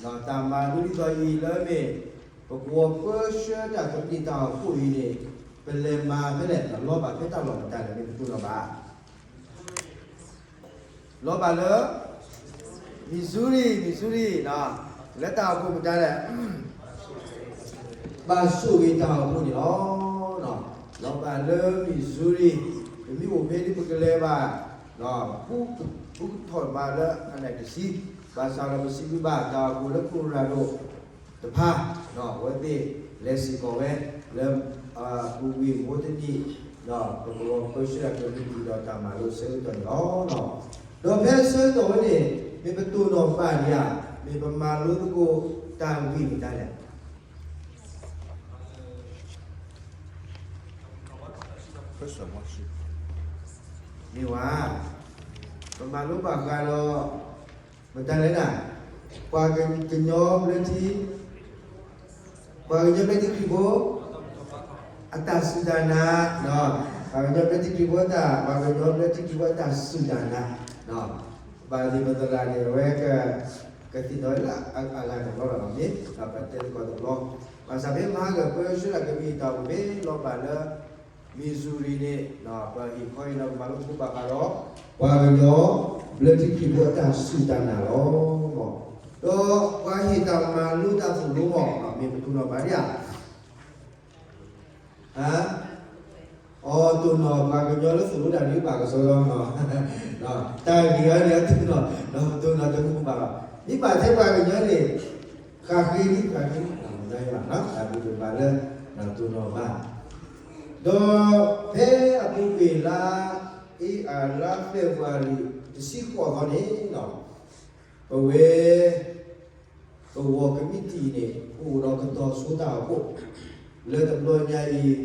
တၢ်မၤလိဒ်သိးအံၤလၢမ့ၢ် ပကဝီၤပၢဆှၢတၢ်ကမံးတံာ်တၢ်အိၣ်ဖှိၣ်အံၤန့ၣ် ပလဲၤမၤဖဲလဲၣ် လီၤဘၣ်ဖဲတၢ်လီၢ်မတၤလဲၣ် မ့ၢ်ပတူၢ်နီၣ်ဘၣ် လီၤဘၣ်လၢ Missouri, Missouri, လၢတၢ်အိၣ်ဖှိၣ်မတၤလဲၣ် ဘၣ်ဆိၣ်ဂ့ၤတၢ်အိၣ်ဖှိၣ်န့ၣ်လီၤ. လီၤဘၣ်လၢ Missouri, ပမ့ၢ်အိၣ်ဖဲဒ်ပကလဲၤဘၣ် ပူထီၣ်ဘၣ်လၢအနံၣ်တဆံ, ဘၣ်ဆၣ်ဒီးပစံးဘျုးဘၣ်တၢ်အိၣ်ဖှိၣ်လၢ Colorado တဖၣ်, အဝဲသ့ၣ်လဲၤစ့ၢ်ကီးဝဲ လၢ ပူၤကွံာ်မိၢ်တနံၤ, ဒီးပကဝီၤပၢဆှၢတၢ်ကမံးတံာ်ဒီးတၢ်မၤလိဆၢကတီၢ်န့ၣ်လီၤ. ဒီးဖဲဆၢကတီၢ်ဝဲန့ၣ် မ့ၢ်ပတိၢ်နီၣ်ဘၣ်ဒံးဧါ, မ့ၢ်ပမၤလိသကိးတၢ်ဂ့ၢ်မတၤလဲၣ် မ့ၢ်ဝဲ, ပမၤလိဘၣ်ဃးဒီး မတၤလဲၣ်ဒၣ်, ပှၤကညီဘျၢထံ, ပှၤကညီဘျၢထံခရံာ်ဖိ အတၢ်စူၢ်တၢ်နာ်, ပှၤကညီဘျၢထံခရံာ်ဖိတၢ်, ပှၤကညီဘျၢထံခရံာ်ဖိအတၢ်စူၢ်တၢ်နာ်, ဘၣ်သ့ၣ်ပသရၣ်န့ၣ် အဝဲက ကသ့ၣ်နီၣ်လၢအဂၤတဘျီလီၤ, မ့ၢ်ပတဲသကိးတဘျီ, ဘၣ်ဆၣ်ဖဲမၤဟါဂၤပၢဆှၢတၢ်ကမံးတံာ်တၢ်အိၣ်ဖှိၣ်မ့ၢ်လီၤဘၣ်လၢ Missouri န့ၣ်, ပဟ့ၣ်ခီဟ့ၣ်နီၤကမၤလိသကိးဘၣ်ဃးဒီး ပှၤကညီဘျၢထံခရံာ်ဖိအတၢ်စူၢ်တၢ်နာ်လီၤ. ဒီးပှၤဟ့ၣ်တၢ်မၤလိတၢ်သိၣ်လိမး, မ့ၢ်ပတိၢ်နီၣ်ဘၣ်ဒံးဧါ အတိၢ်နီၣ်ပှၤကညီလၢသိၣ်လိတၢ်ဒ်ဘၣ်ကစီဒီ, တၢ်ဂ့ၢ်အံၤန့ၣ် အတိၢ်နီၣ်, တိၢ်နီၣ်တမူဘၣ်ဘၣ်, မ့ၢ်ဘၣ်ထဲပှၤကညီန့ၣ် ဃၣ်ဃ့လံ, ဃၣ်ဃ့လံ, တၢ်ဘျုးဒိၣ်မးလၢ တိၢ်နီၣ်ဘၣ်, ဒီးဖဲအပူၤကွံာ်လါ အ့အလါ February တဆံဃိးသီန့ၣ် ပဝဲ ပဝီၤကမံးတံာ်န့ၣ် ပအိၣ်ဒီးကတီၤဆိတၢ်အိၣ်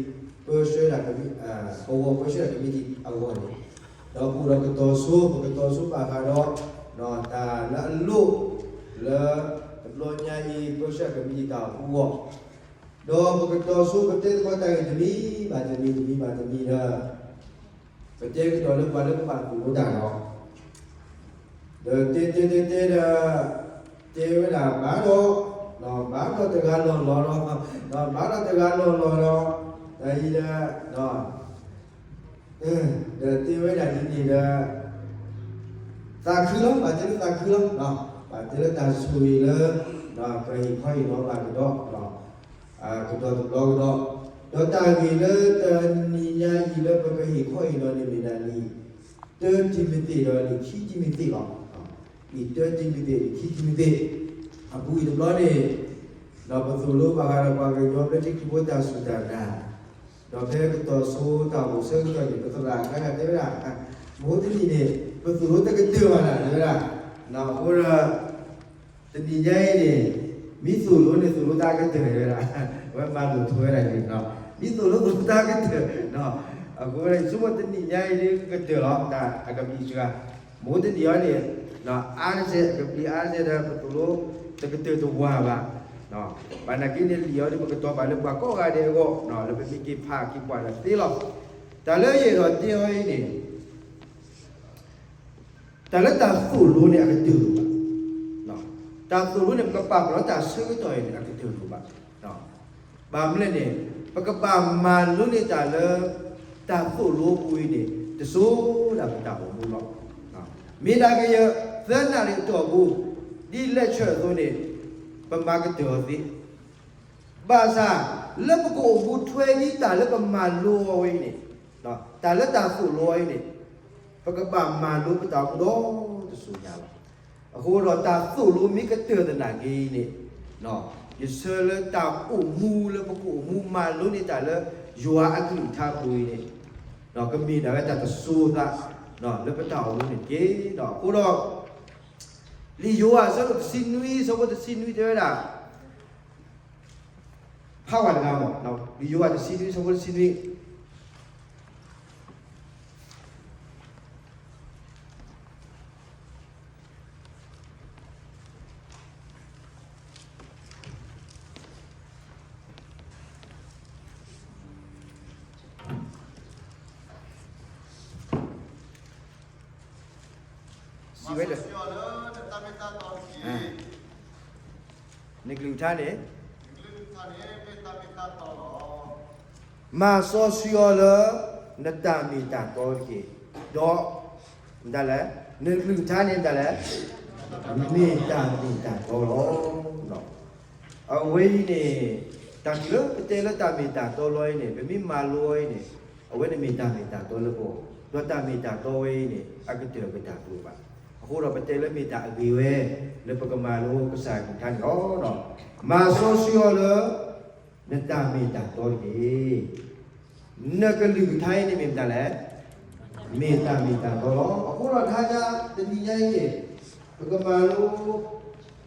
ဖှိၣ် လၢတဘျီညါအံၤ ပၢဆှၢတၢ်ကမံး, ပဝီၤပၢဆှၢတၢ်ကမံးတံာ်အဂီၢ်န့ၣ်, ဒီးပအိၣ်ဒီးကတီၤဆိ, ပကတီၤဆိဘၣ်ဃးဒီး တၢ်လၢအလိၣ် လၢတဘျီညါအံၤ ပၢဆှၢတၢ်ကမံးတံာ်တၢ်အိၣ်ဖှိၣ်အဂီၢ်, ဒီးပကတီၤဆိပတဲသကိးတၢ်ဂ့ၢ်တမံၤဘၣ်တမံၤ တမံၤဘၣ်တမံၤဒီး ပတဲကဒီးလၢပှၤလၢကဘၣ်သိၣ်လိတၢ်လီၤ. ဒီးတဲတဲတဲတဲဒီး တဲဝဲဒၣ်ဘၣ်ဒီး, ဘၣ်ဒီးတဂၤလီၢ်လီၢ်ဒီး, ဘၣ်ဒီးတဂၤလီၢ်လီၢ်ဒီး, တၢ်အံၤဒီး, ဒီးတဲဝဲဒၣ်ဒ်န့ၣ်ဒီး သးခုလီၤ, ဘၣ်တဲလၢသးခုလီၤ, ဘၣ်တဲလၢတၢ်ဆိၣ်ဂ့ၤလၢ ကဟ့ၣ်ခီဟ့ၣ်နီၤဘၣ်ကဒီး, ကဒီးတဘျီကဒီး, ဒီးတၢ်ဂ့ၢ်လၢတနံၤညါအံၤလၢပကဟ့ၣ်ခီဟ့ၣ်နီၤန့ၣ်မ့ၢ်ဒၣ်လံာ် တၢတံၤမသ့းဒီးလံာ်ခံတံၤမသ့းလီၤ. လံာ်တၢတံၤမသ့း လံာ်ခံတံၤမသ့း အပူၤကွံာ်တဘျီန့ၣ်, ဒီးပသိၣ်လိဘၣ်ဃးဒီးပှၤကညီဘျၢထံခရံာ်ဖိတၢ်စူၢ်တၢ်နာ်, ဒီးဖဲကတီၤဆိတၢ်အိၣ်ဖှိၣ်ဆၢကတီၢ်န့ၣ် ပသရၣ်အခါခါတဲဝဲဒၣ်, မဟါတနံၤန့ၣ် ပသိၣ်လိတကတၢၢ်ဘၣ်နၤ တဲဝဲဒၣ်, အဃိဒီး တနံၤညါအံၤန့ၣ် မ့ၢ်သိၣ်လိန့ၣ် သိၣ်လိတၢ်ကတၢၢ်ဝဲဒၣ်, အဝဲမၤလိာ်ထိးဝဲဒၣ်န့ၣ်, မ့ၢ်သိၣ်လိသိၣ်လိတၢ်ကတၢၢ်, အဃိန့ၣ် ဆိကမိၣ်တနံၤညါအံၤဒ်ကတၢၢ်လီၤ, တၢ်အကပျံၤစှၤ, မဟါတနံၤအံၤန့ၣ် အါတစဲး အကပျံၤအါတစဲးဒီး ပသိၣ်လိတကတၢၢ်တဝၢဘၣ်, ဘၣ်နာ်က့န့ၣ် လံာ်အံၤန့ၣ် ပကတီၤဘၣ်လၢပှၤကိးဂၤဒဲးအဂီၢ် လၢပမ့ၢ်က့ၤဖးက့ၤကွၢ်ဒီးသ့လီၤ. တၢ်လၢယအဲၣ်ဒိးတဲအီၤအံၤန့ၣ် တၢ်လၢတၢ်သိၣ်လိန့ၣ် အကတၢၢ်လိာ်ဘၣ်. တၢ်သိၣ်လိန့ၣ် ပကပာ်ပနီၣ်တၢ်ဆၢကတီၢ်အံၤန့ၣ် အကတၢၢ်လိာ်ဘၣ်. ဘၣ်မနုၤလဲၣ်န့ၣ် ပကဘၣ်မၤလိန့ၢ်တၢ်လၢ တၢ်သိၣ်လိပူၤအံၤန့ၣ် တစိၤဒၣ်ပတၢ်အိၣ်မူလီၤ. မ့ၢ်ဒၣ်ကယဲၢ်သၢနၣ်ရံၣ်အတီၢ်ပူၤ ဒ်လဲးဆၢၣ်အသိးန့ၣ် ပမၤကတၢၢ်အီၤသ့ ဘၣ်ဆၣ် လၢပကအိၣ်မူထွဲဒ်တၢ်လၢပမၤလိအီၤဝဲအံၤန့ၣ်, တၢ်လၢတၢ်သိၣ်လိအီၤအံၤန့ၣ် ပကဘၣ်မၤလိပတၢ်အိၣ်မူဒီးတစိၤညါလီၤ. အဃိဒီးတၢ်သိၣ်လိမ့ၢ်ကတၢၢ်သနာ်က့န့ၣ်, ယဆၢလၢတၢ်အိၣ်မူလၢပကအိၣ်မူမၤလိန့ၢ်တၢ်လၢယွၤအကလုၢ်ကထါပူၤအံၤန့ၣ်, ကမ့ၢ်ဒၣ်ဝဲတၢ်တစိၤသး လၢပတၢ်အိၣ်မူန့ၣ်တက့ၢ်. အဃိဒီး လံာ်ယိၤဟၣ်အဆၢဒိၣ်တဆံနွံ အဆၢဖိတဆံနွံတဲဝဲဒၣ်, ဖးဝဲတဂၤမး, လံာ်ယိၤဟၣ်တဆံနွံ အဆၢဖိတဆံနွံ စံးဝဲဒၣ်, မၤစီဆှံအီၤလၢနတၢ်မ့ၢ်တၢ်တီအပူၤ, နကလုၢ်ကထါန့ၣ် မၤစီဆှံအီၤလၢ နတၢ်မ့ၢ်တၢ်တီတက့ၢ်. ဒီး မတၤလဲၣ်, နကလုၢ်ကထါန့ၣ်မတၤလဲၣ်, မ့ၢ်တၢ်မ့ၢ်တၢ်တီလီၤ. အဝဲအံၤန့ၣ် တၢ်လၢပတဲလၢတၢ်မ့ၢ်တၢ်တီလီၤအံၤန့ၣ် ပမ့ၢ်မၤလိအီၤအံၤန့ၣ် အဝဲန့ၣ်မ့ၢ်တၢ်မ့ၢ်တၢ်တီလၢပဂီၢ်, ဒီးတၢ်မ့ၢ်တၢ်တီဝဲအံၤန့ၣ် အကတၢၢ်အကတၢၢ်တအိၣ်ဘၣ်. အဃိဒီးပတဲလၢမ့ၢ်တၢ်အဂ့ၤဝဲ လၢပကမၤလိကစၢ်အကလုၢ်ကထါန့ၣ်လီၤ. မၤစီဆှံအီၤလၢ နတၢ်မ့ၢ်တၢ်တီတက့ၢ်. နကလုၢ်ကထါအံၤန့ၣ်မ့ၢ်မတၤလဲၣ်, မ့ၢ်တၢ်မ့ၢ်တၢ်တီလီၤ. အဃိဒီးတဟါညါတနံၤညါအံၤန့ၣ် ပကမၤလိ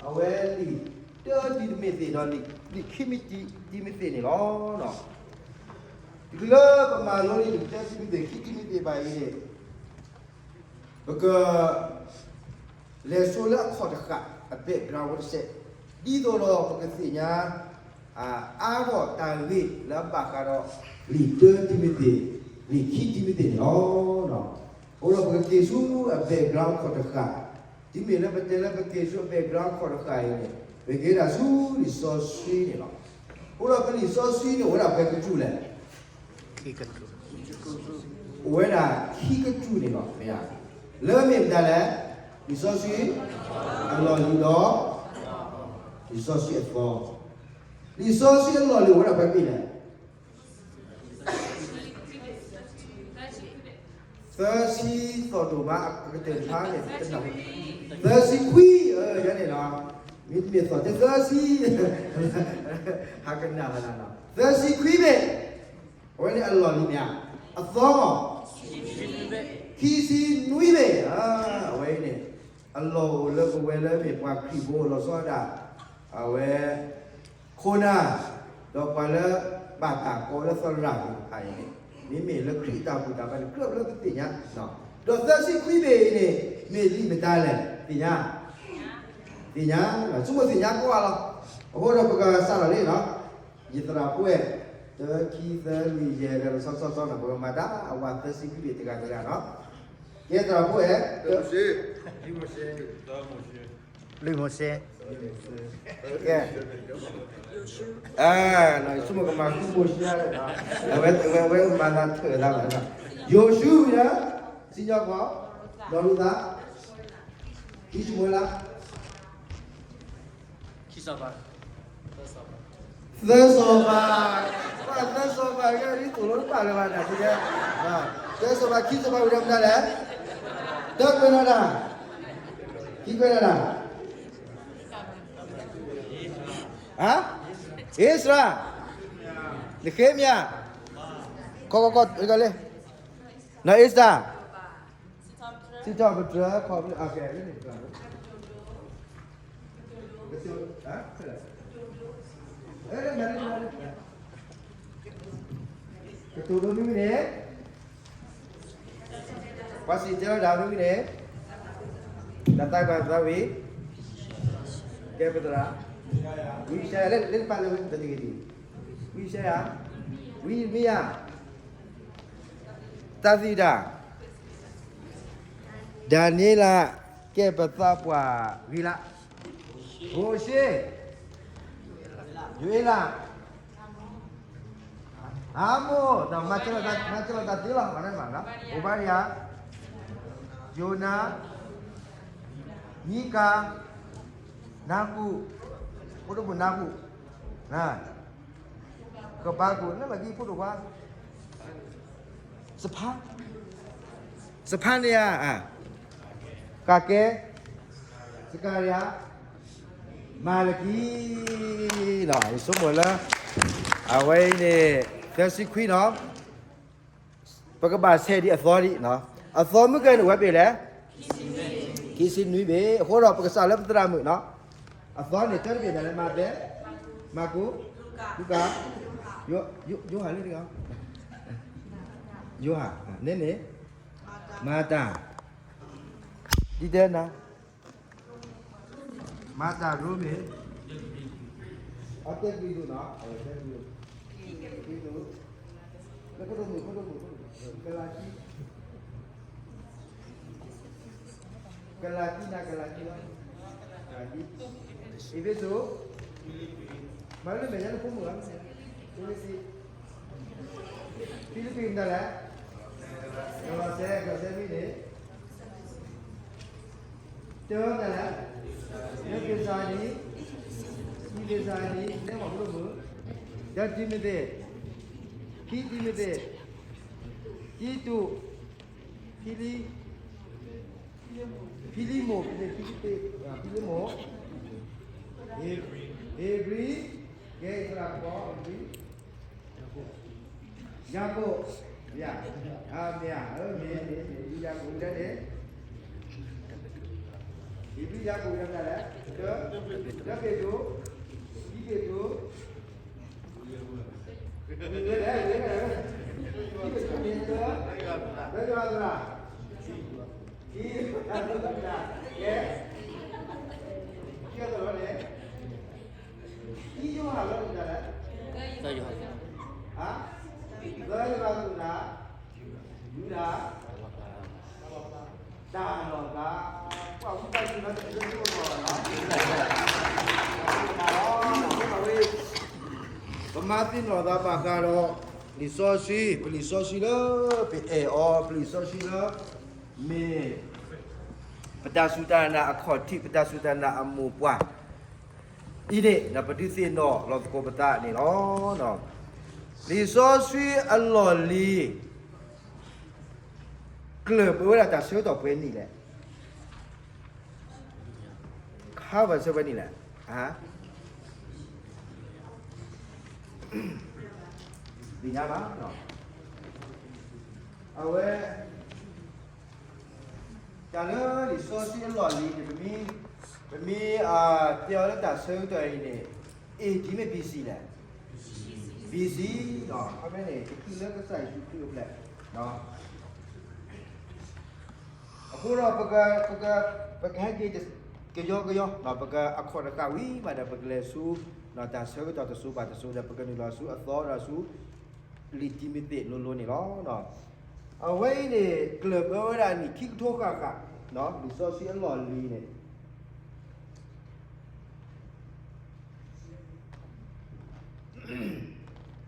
အဝဲလံာ်တၢတံၤမသ့းဒီး လံာ်ခံတံၤမသ့းန့ၣ်လီၤ. တုၤလၢပမၤလိလံာ်တၢတံၤမသ့း ခံတံၤမသ့းဘၣ်အံၤန့ၣ် ပက လဲၤဆိလၢအခီၣ်တဃာ် အ background တစဲး, ဒ်သိးဒီးပကသ့ၣ်ညါ အါထီၣ်တၢ်ဂ့ၢ်လၢအဘၣ်ဃးဒီး လံာ်တၢတံၤမသ့း လံာ်ခံတံၤမသ့းန့ၣ်လီၤ. အဃိဒီးပကက့ၤဆူအ background အခီၣ်တဃာ်, တုၤမ့ၢ်လၢပတဲလၢပက့ၤဆူအ background အခီၣ်တဃာ်အံၤန့ၣ် ပကက့ၤဒၣ်ဆူလံာ်စီဆှံန့ၣ်လီၤ. အဃိဒီးပလံာ်စီဆှံန့ၣ် အိၣ်ဝဲဒၣ်ပှဲၤကတြူၢ်လဲၣ် အိၣ်ဝဲဒၣ်ခံကတြူၢ်န့ၣ်လီၤ. မ့ၢ်ဧါ, လၢမ့ၢ်မတၤလဲၣ်, လံာ်စီဆှံအလီၢ်လံၤဒီး လံာ်စီဆှံအသီ, လံာ်စီဆှံအလီၢ်လံၤအိၣ်ဝဲဒၣ်ပှဲၤဘ့ၣ်လဲၣ်. သၢဆံသီၣ်ဒိၣ်မး အကတၢၢ်တဖၣ်န့ၣ် သၢဆံခွံ, ယန့ၣ်လီၤ, မ့တမ့ၢ်သီၣ်တသၢဆံ, ဟးကနၣ်လၢ်လၢ်လီၤ, သၢဆံခွံဘ့ၣ်, အဝဲန့ၣ်အလီၢ်လံၤမ့ၢ်ဧါ, အသီ ခံဆံနွံဘ့ၣ်, အဝဲအံၤန့ၣ် အလီၢ်အိၣ်လၢပဝဲလၢမ့ၢ်ပှၤခရံာ်ဖိလီၤဆီဒၣ်, အဝဲ ခိၣ်နၢ်, ဒီးပှၤလၢဘၣ်တၢ်ကိးလၢသရၣ်သ့ၣ်တဖၣ်အံၤန့ၣ် မ့မ့ၢ်လၢခရံာ်အတၢ်ဘူၣ်တၢ်ဘါန့ၣ် ကြၢးလၢပသ့ၣ်ညါ, ဒီးသၢဆံခွံဘ့ၣ်အံၤန့ၣ် မ့ၢ်လံာ်မတၤလဲၣ်, သ့ၣ်ညါ, သ့ၣ်ညါ, ဆိကမိၣ်သ့ၣ်ညါကိးဂၤလီၤ. အဃိဒီးပကစးထီၣ်လံနီၤ, ယသရၣ်ဖိဝဲ, တၢ ခံ သၢ လွံၢ် ယဲၢ် ဒီးဆီဆီဆီနီၤ ပကမၤတၢ်အဝဲသၢဆံခွံဘ့ၣ်တဂၤတဂၤနီၤ. ကဲသရၣ်ဖိဝဲ, လွံၢ်မိၤၡ့, ကဲ, ဆိကမိၣ်ကမၤဃုမိၤၡ့, အဝဲ အဝဲ အဝဲမၤသးထၢၣ်သးဘၣ်, ယိၤၡူ, စံၣ်ညီၣ်ကွီၢ်, ဒီးလူၤသး, ခံၡမူၤအ့လး, သၢစီၤပၤ, ပှၤသၢစီၤပၤ ကဲဒ်သိးလိတဘၣ်လၢၤဘၣ်န့ၣ်, သၢစီၤပၤ ခံစီၤပၤဝံၤဒီးမတၤလဲၣ်, တၢ်ကွဲးနီၣ်တၢ်, ခံကွဲးနီၣ်တၢ်, ဧ့စြၤ, နဃ့မယၤ, ကီကီကီလၢ, နီၢ်အ့စတၢ်, စံးထီၣ်ပတြၢၤ, ကတိၤဒိမ့ၢ်ဂ့ၤန့ၣ်, ပှၤစံးတဲလီၤဒၣ်မ့ၢ်ဂ့ၤန့ၣ်, တၢ်သးကွၢ်သးဝံၣ်, ကဲပသရၣ်, ဝံယၡါယၤ, လၢတပာ်လၢဝဲတဂ့ၤဒံး, ဝံယၡါယၤ, ဝံယံးရမံယၤ, တၢ်သံတၢ်, ဒၤနံးယ့လး, ကဲပသးပှၢ်ဂံလး, မိၤၡ့, ယိၤအ့လး, အၤမိၣ်, မၤစၢၤလိာ်သးသ့လီၤ, အိၣ်ဘါရံယၤ, ယိၤနါ, မံကၤ, နၢဃူး, ဖိဒိၣ်မုၣ်နၢဃူး, ကဘါကူး, လၢမၤကံဖိဒိၣ်ခွါ, စဖါ, စဖါနယၤ, ဃးကဲ, စကၤရယၤ, မၤလကံ, ယဆိကမိၣ်လၢ အဝဲအံၤန့ၣ် သၢဆံခွံနီၤ, ပကဘၣ်ဆဲးဒံးအသီဒံး, အသီမုၢ်ကဲန့ၣ် ဝဲဘ့ၣ်လဲၣ်, ခံဆံနွံဘ့ၣ်, အဃိဒီးပကစးလၢပသရၣ်မုၣ်နီၤ, အသီန့ၣ် တၢတဘ့ၣ်ဒၣ်လဲၣ်, မးသဲ, မၢ်ကူး, လူၤကၣ်, ယိၤဟၣ်လၢ, ယိၤဟၣ်, န့ၣ်န့ၣ်, မၤတၢ်, ဒ်တဲနၤ မၤတၢ်ရိမ့ၤ, အတဲကရံၣ်သူးနီၤ, အတဲကရံၣ်သူး, ကလၤတံ, ကလၤတံနၤ ကလၤတံလီၤ, အ့းဖ့းစူး, မၤလၢမဲာ်ညါလၢဖိမုၣ်ဧါ, ဖံလံးပံး, ဖံလံးပံးမတၤလဲၣ်, ကလီးစဲ, ကလီးစဲမ့ၢ်န့ၣ်, တၢမတၤလဲၣ်, လၢကစၢ်နံၤ, အံၤကစၢ်နံၤ, နဲမၤဖိမုၣ်, ဒီးတံၤမသ့း, ခံတံၤမသ့း, တံတူး, ဖံလံ, ဖံလံမိၣ်, ဖံလံ, ဖံလံမိၣ်, ဧ့ၤဘြံၤ, ကဲသရၣ်ကီ, ဧ့ၤဘြံၤ, ယၤကိာ်, မ့ၢ်ဧါ, မ့ၢ်ဧါ, မ့ၢ်ဧါ, မ့ၢ်ဧါ, ယၤကိာ်ဒ်န့ၣ်, ဧ့ၤဘြံၤယၤကိာ်ဒ်လဲၣ်, တၢ, တၢပ့းတရူး, ခံပ့းတရူး, ခံယိၤဟၣ်လီၤ, သၢယိၤဟၣ်, သၢယိၤဟၣ်, ယူဒၤ, တၢ်လီၢ်သး, ပှၤဝံသးစူၤလၢတၢ်လၢတၢ်လီၢ်, ပမၤသ့ၣ်နီၣ်သးဘၣ်ဃးဒီး လံာ်စီဆှံ, ပလံာ်စီဆှံလၢပအဲၣ်အီၤ, ပလံာ်စီဆှံလၢ မ့ၢ် ပတၢ်စူၢ်တၢ်နာ်အခီၣ်ထံး, ပတၢ်စူၢ်တၢ်နာ်အမိၢ်ပှၢ် အံၤန့ၣ် ပဒုးသ့ၣ်နီၣ်လီၤသကိးပသးန့ၣ်လီၤ. လံာ်စီဆှံအလီၢ်လံၤ ကျၢၢ်ပဝဲဒၣ်တၢ်ဆၢကတီၢ်ပှဲၤနံၣ်လဲၣ်, ခါဘၣ်ဆၢပှဲၤနံၣ်လဲၣ်, သ့ၣ်ညါဘၣ်, အဝဲ တၢ်လၢလံာ်စီဆှံအလီၢ်လံၤန့ၣ် ပမ့ၢ်, ပမ့ၢ်တဲအီၤလၢတၢ်ဆၢကတီၢ်အံၤန့ၣ် A D မ့ၢ် B C လဲၣ်, B C, ခီမ့ၢ်န့ၣ် တချုးလၢကစၢ်ယ့ၣ်ၡူးခရံာ်အိၣ်ဖျဲၣ်, အဃိဒီး ပကဟဲက့ၤကယီကယီ, ပကအခီၣ်တဃာ်ဝံၤမးဒီး ပကလဲၤဆူ တၢ်ဆၢကတီၢ်တစိၤဘၣ်တစိၤဒီး ပကနုာ်လီၤဆူအသီဒီးဆူ လံာ်တံၤမသ့းလိၤလိၤန့ၣ်လီၤ. အဝဲအံၤန့ၣ် ကျၢၢ်ပဝဲဒၣ်နံၣ်ခံကထိဃၣ်ဃၣ်, လံာ်စီဆှံအလီၢ်လံၤန့ၣ်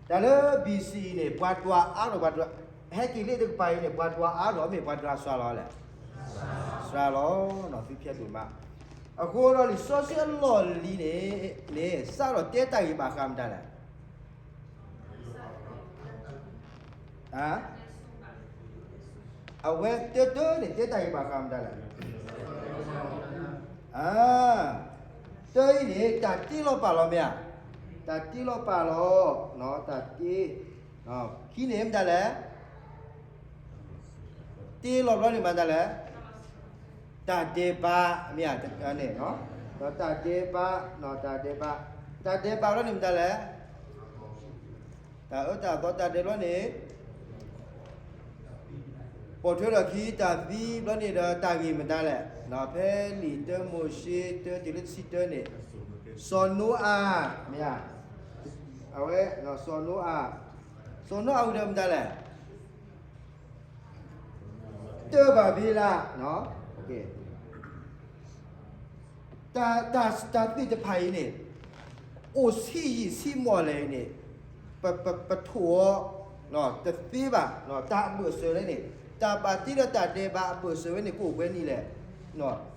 တၢ်လၢ B C အံၤန့ၣ် ပှၤတွၤအါထီၣ်, ပှၤတွၤ, ဟဲက့ၤလၢတကပၤအံၤန့ၣ် ပှၤတွၤအါထီၣ်မ့ၢ်ပှၤတွၤစှၤလီၤလဲၣ်, စှၤလီၤ, သုဖဲဒိၣ်မး. အဃိဒီးလံာ်စီဆှံအလီၢ်လံၤန့ၣ် န့ၣ် စးထီၣ်တဲတၢ်ဂ့ၢ်ဘၣ်ဃးမတၤလဲၣ် အဝဲတၢတၢန့ၣ် တဲတၢ်ဂ့ၢ်ဘၣ်ဃးမတၤလဲၣ်, တၢအံၤန့ၣ် တၢ်တ့လီၤပာ်လီၤမ့ၢ်ဧါ, တၢ်တ့လီၤပာ်လီၤ, တၢ်တ့, ခံန့ၣ်မတၤလဲၣ်, တ့လီၤဘျီန့ၣ်မတၤလဲၣ်, တၢ်ဒဲးဘး, မ့ၢ်ဧါ, န့ၣ်, ဒီးတၢ်ဒဲးဘး, တၢ်ဒဲးဘး, တၢ်ဒဲးဘးဘျီန့ၣ်မတၤလဲၣ် တၢ်အၢတၢ်သီတၢ်ဒဲးဘးန့ၣ်, ပိာ်ထွဲထီၣ်ခံတၢ်သံဘျီန့ၣ်ဒီးတၢ်ဂ့ၢ်မတၤလဲၣ်, ဖဲလံာ်တၢမိၤၡ့တၢတုၤလၢတဆံတၢန့ၣ်, စီၤနိအၤ, မ့ၢ်ဧါ, အဝဲ, စီၤနိအၤ, စီၤနိအၤဝံၤဒီးမတၤလဲၣ် တၢဘၣ်ဘ့လး, တၢ်, တၢ်သ့ၣ်တဖၣ်အံၤန့ၣ်, အိၣ်ဆံးယံာ်ဆံးမီၢ်လဲၣ်အံၤန့ၣ်, ပ, ပ, ပထိၣ်အီၤ, တသ့ဘၣ်, တၢ်အဘၢၣ်စၢၤလၢန့ၣ်, တၢ်ဘၣ်တ့လၢတၢ်ဒဲးဘးအဘၢၣ်စၢၤဝဲန့ၣ် ကအိၣ်ပှဲၤနံၣ်လဲၣ်,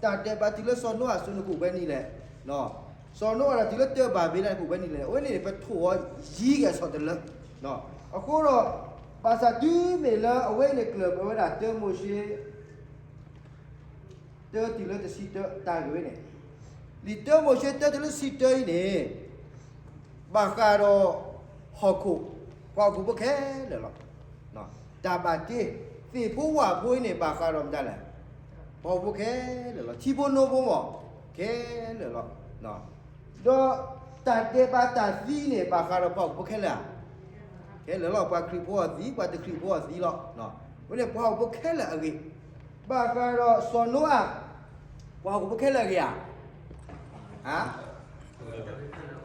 တၢ်ဒဲးဘးတုၤလၢစီၤနိအၤအစိၤန့ၣ်ကအိၣ်ပှဲၤနံၣ်လဲၣ်, စီၤနိအၤဒီးတုၤလၢတၢဘၣ်ဘ့လးန့ၣ် ကအိၣ်ပှဲၤနံၣ်လဲၣ်, အဝဲန့ၣ်န့ၣ် ပထိၣ်အီၤယံၤကဲၣ်ဆိးတလၢ, အဃိဒီး, ဘၣ်ဆၣ်တုၤမ့ၢ်လၢအဝဲန့ၣ်ကျၢၢ်ပဝဲဒၣ်တၢမိၤၡ့ တၢတုၤလၢတဆံတၢတၢ်ဂ့ၢ်ဝဲန့ၣ်, လံာ်တၢမိၤၡ့တၢတုၤလၢတဆံတၢအံၤန့ၣ်, ဘၣ်ဃးဒီး, ဟီၣ်ခိၣ်, ပှၤဟီၣ်ခိၣ်ဖိခဲလၢာ်လီၤ. တၢ်ဘၣ်တ့, သ့ၣ်ဖိဝၣ်ဖိအံၤန့ၣ် ဘၣ်ဃးဒီးမတၤလဲၣ်, ပှၤဟီၣ်ခိၣ်ဖိခဲလၢာ်လီၤ. ထံဖိနိဖိမ့ၢ်, ခဲလၢာ်လီၤ. ဒီး, တၢ်ဒဲးဘးတၢ်သံန့ၣ် ဘၣ်ဃးဒီးပှၤဟီၣ်ခိၣ်ဖိခဲလၢာ်ဧါ, ခဲလၢာ်လီၤ. ပှၤခရံာ်ဖိအီၤသံ, ပှၤတခရံာ်ဖိအီၤသံလီၤ. အဝဲန့ၣ်ပှၤဟီၣ်ခိၣ်ဖိခဲလၢာ်အဂ့ၢ်, ဘၣ်ဃးဒီးစီၤနိအၤ, ပှၤဟီၣ်ခိၣ်ဖိခဲလၢာ်အဂ့ၢ်ဧါ, ဟါ,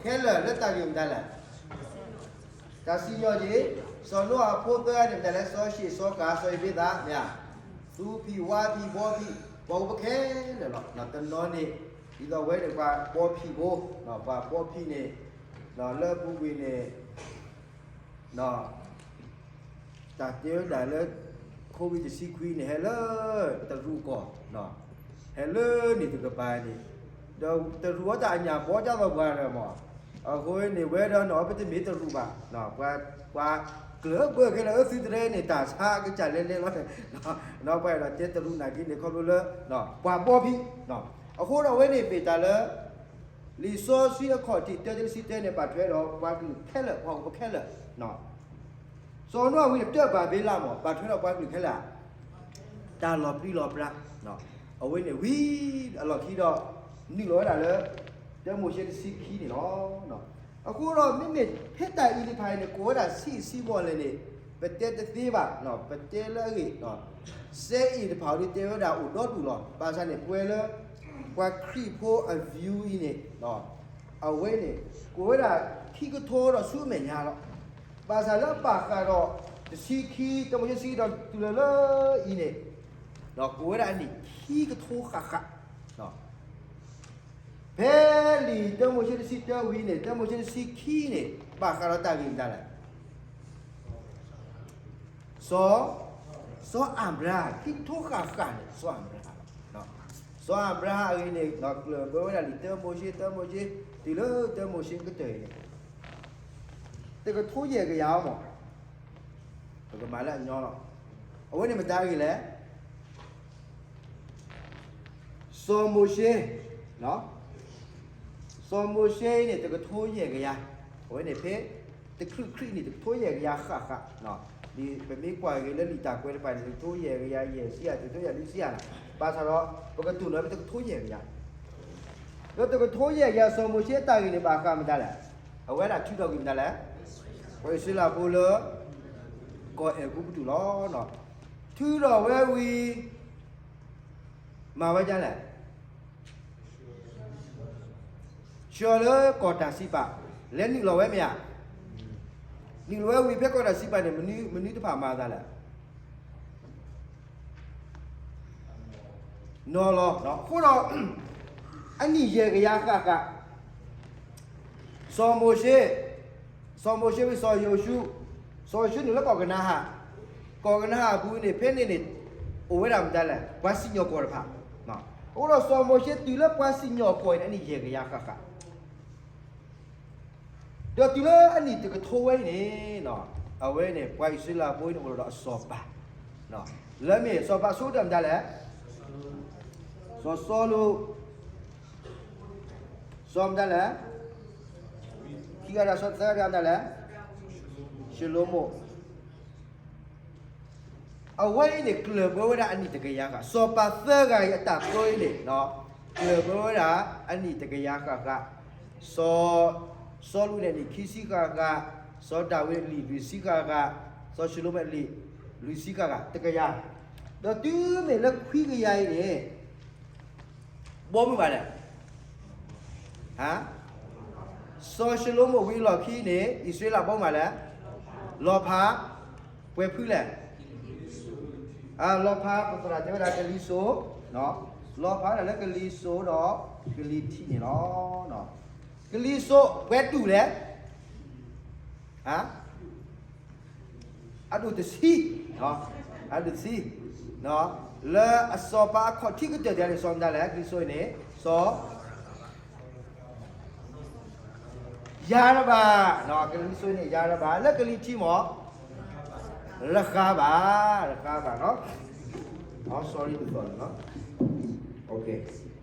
ခဲလၢာ်လၢတၢ်ဂ့ၢ်မတၤလဲၣ်, တၢ်စံၣ်ညီၣ်က့ၤ, စီၤနိအၤအဖိသၢဂၤန့ၣ်မတၤလဲၣ်, စီၤၡ့ၣ်, စီၤကၤ, စီၤအ့ၤဘ့းသး, မ့ၢ်ဧါ, သူဖံးဝါဖံးဘီဖံး, ပှၤဟီၣ်ခိၣ်ဖိခဲလၢာ်လီၤ. တနီၤန့ၣ် ဒ်သိးဝဲန့ၣ် ပှၤဘီဖံးဖိ, ပှၤဘီဖံးန့ၣ်, လၢပူၤကွံာ်န့ၣ်, တၢ်တဲဝဲဒၣ်လၢ ခိဝ့ၢ်တဆံခွံန့ၣ် ဟဲလၢတရူးကီၢ်, ဟဲလၢန့ၣ်တကပၤန့ၣ်, ဒီးတရူးအတၢ်အညၣ်ဘီဒ်သိးပှၤဒီးမး, အဃိန့ၣ် ဝဲဒီးနီၢ် ပတမ့ၢ်တရူးဘၣ်, ပှၤကျၢၢ်ဘၢခဲလၢာ် အၢ သုတရဲန့ၣ် တၢ်ဆါကစၢ်လဲၤလဲၤလီၤ, ပှၤအဲၣ်ဒိးတဲတရူးနာ်က့န့ၣ် ခီဖျိလၢ ပှၤဘီဖံး, အဃိဒီးအဝဲန့ၣ်မ့ၢ်တၢ်လၢ လံာ်စီဆှံအခီၣ်ထံးတၢတဆံတၢန့ၣ် ဘၣ်ထွဲဒီးပှၤကလုာ်ခဲလၢာ် ပှၤဟီၣ်ခိၣ်ဖိခဲလၢာ်, စီၤနိအၤဝံၤန့ၣ် တၢၢ်ဘၤဘ့လးမး ဘၣ်ထွဲဒီးပှၤကလုာ်ခဲလၢာ် တၢ်လီၤပြံလီၤပြါ, အဝဲန့ၣ်ဝံၤအလီၢ်ခံဒီး နုာ်လီၤဝဲဒၣ်လၢ တၢမိၤၡ့တဆံခံန့ၣ်လီၤ. အဃိဒီးမ့မ့ၢ်ဖဲတၢ်အံၤတဖၣ်အံၤန့ၣ် ကိးဝဲဒၣ်ဆံးဆံးမီၢ်လဲၣ်န့ၣ် ပတဲတသ့ဘၣ်, ပတဲလၢအဂ့ၢ်, စဲအံၤတဖၣ်အံၤဒ်တဲဝဲဒၣ်အိၣ်ဒီဒူၣ်လီၤ. ဘၣ်ဆၣ်န့ၣ် ပဝဲလၢ ပှၤခရံာ်ဖိအ view အံၤန့ၣ် အဝဲန့ၣ် ကိးဝဲဒၣ်ခံကထိဒီးဆူအမဲာ်ညါလီၤ. ဘၣ်ဆၣ်လၢအဘၣ်ဃးဒီး တဆံခံ တၢမိၤၡ့တဆံခံဒီး တုၤလၢလၢအံၤန့ၣ် ကိးဝဲဒၣ်အနံၣ်ခံကထိဃၣ်ဃၣ်, ဖဲလံာ်တၢမိၤၡ့တဆံတၢဝံၤန့ၣ် တၢမိၤၡ့တဆံခံန့ၣ် ဘၣ်ဃးဒီးတၢ်ဂ့ၢ်မတၤလဲၣ်. စီၤ, စီၤအၤဘြၤဟၣ် ခံကထိဃၣ်ဃၣ်န့ၣ် စီၤအၤဘြၤဟၣ်လီၤ. စီၤအၤဘြၤဟၣ်အဂ့ၢ်န့ၣ် ကျၢၢ်ဘၢဝဲဒၣ်လံာ်တၢမိၤၡ့ တၢမိၤၡ့ တုၤလၢတၢမိၤၡ့ကတၢၢ်အံၤန့ၣ် တကထိယဲၢ်ကယၤအီၤမး ပကမၤလၢအညီလီၤ. အဝဲန့ၣ်မတၤအဂ့ၢ်လဲၣ်. စီၤမိၤၡ့, စီၤမိၤၡ့အံၤန့ၣ် တကထိယဲၢ်ကယၤ, အဝဲန့ၣ်ဖဲ တချုးခရံာ်န့ၣ် တကထိယဲၢ်ကယၤဃၣ်ဃၣ်, ဒ်ပမ့ၢ်ကွၢ်က့ၤလၢလံာ်တၢ်ကွဲးတဖၣ်န့ၣ် တကထိယဲၢ်ကယၤယဲၢ်ဆံယၤ တကထိယဲၢ်လွံၢ်ဆံယၤလီၤ. ဘၣ်ဆၣ်ဒီး ပကတိၢ်နီၣ်ဖဲတကထိယဲၢ်ကယၤ, ဒီးတကထိယဲၢ်ကယၤ စီၤမိၤၡ့အတၢ်ဂ့ၢ်န့ၣ် ဘၣ်ဃးမတၤလဲၣ်. အဝဲဒၣ်ထုးထီၣ်ကွံာ်မတၤလဲၣ်. ပှၤအံၣ်စရ့လးဖိလၢ ကီၢ်အဲၤကူပတူးလီၤ. ထုးထီၣ်ဝဲဝံၤ မၤဝဲဒ်လဲၣ်. ဆှၢလၢကီၢ်တၢ်စံးပာ်, လဲၤနုာ်လီၤဝဲမ့ၢ်ဧါ. နုာ်လီၤဝဲဝံၤဖဲကီၢ်တၢ်စံးပာ်န့ၣ် မနုၤတဖၣ်မၤသးလဲၣ်. နီၤလီၤ. အဃိဒီး အနံၣ်ယဲၢ်ကယၤဃၣ်ဃၣ် စီၤမိၤၡ့, စီၤမိၤၡ့ဝံၤစီၤယိၤၡူး, စီၤယိၤၡူးနုာ်လၢကီၢ်ကနၤဧၣ်, ကီၢ်ကနၤဧၣ်အပူၤန့ၣ် ဖဲန့ၣ်န့ၣ် အိၣ်ဝဲဒၣ်မတၤလဲၣ်, ပှၤစံၣ်ညီၣ်ကွီၢ်တဖၣ်. အဃိဒီးစီၤမိၤၡ့တုၤလၢပှၤစံၣ်ညီၣ်ကွီၢ်အံၤန့ၣ် အနံၣ်ယဲၢ်ကယၤဃၣ်ဃၣ် ဒီးတုၤလၢအနံၣ်တကထိဝဲအံၤန့ၣ်, အဝဲန့ၣ် ပှၤအံၣ်စရ့လးဖိအံၤန့ၣ် အိၣ်ဒီးအစီၤပၤ, လၢမ့ၢ်စီၤပၤဆိကတၢၢ်မတၤလဲၣ်, စီၤစီလူး, စီၤမတၤလဲၣ်, ခံဂၤဒီးစီၤသၢဂၤတဂၤမတၤလဲၣ်, ၡလိၤမိၣ် အဝဲအံၤန့ၣ် ကျၢၢ်ဘၢဝဲဒၣ်အနံၣ်တကယၤဃၣ်, စီၤပၤသၢဂၤအံၤအတၢ်ပၢအံၤန့ၣ်, ကျၢၢ်ဘၢဝဲဒၣ်အနံၣ်တကယၤဃၣ်ဃၣ်, စီၤ, စီလူးန့ၣ်အနံၣ်ခံဆံဃၣ်ဃၣ်, စီၤဒၤဝံးအနံၣ်လွံၢ်ဆံဃၣ်ဃၣ်, စီၤၡလိၤမိၣ်အနံၣ်လွံၢ်ဆံဃၣ်ဃၣ်, တကယၤ, ဒီးတုၤမ့ၢ်လၢခွံကယၤအံၤန့ၣ် ဘီမုၢ်ဘၣ်လဲၣ် စီၤၡလိၤမိၣ်ဝံၤအလီၢ်ခံန့ၣ် အံၣ်စရ့လးဘီမုၢ်ဘၣ်လဲၣ်, လီၤဖး, ပှဲၤဖုလဲၣ်, လီၤဖး ပသရၣ်တဲဝဲဒၣ်ကလံၤစိး, လီၤဖးဒၣ်လၢကလံၤစိးဒီး ကလံၤထံးန့ၣ်လီၤ. ကလံၤစိး ပှဲၤတူၢ်လဲၣ်, အဒိၣ်တဆံ, အဒိၣ်တဆံ, လၢအစီၤပၤအခီၣ်ထံးကတၢၢ်တဂၤန့ၣ် စီၤမတၤလဲၣ်, ကလံၤစိးန့ၣ် စီၤ ယၤရဘၣ်, ကလံၤစိးန့ၣ် ယၤရဘၣ်, လၢကလံၤထံးမ့ၢ် ရဃါဘၣ်, ရဃါဘၣ်, လၢကလံၤထံးဘၣ်စီၤရဃါ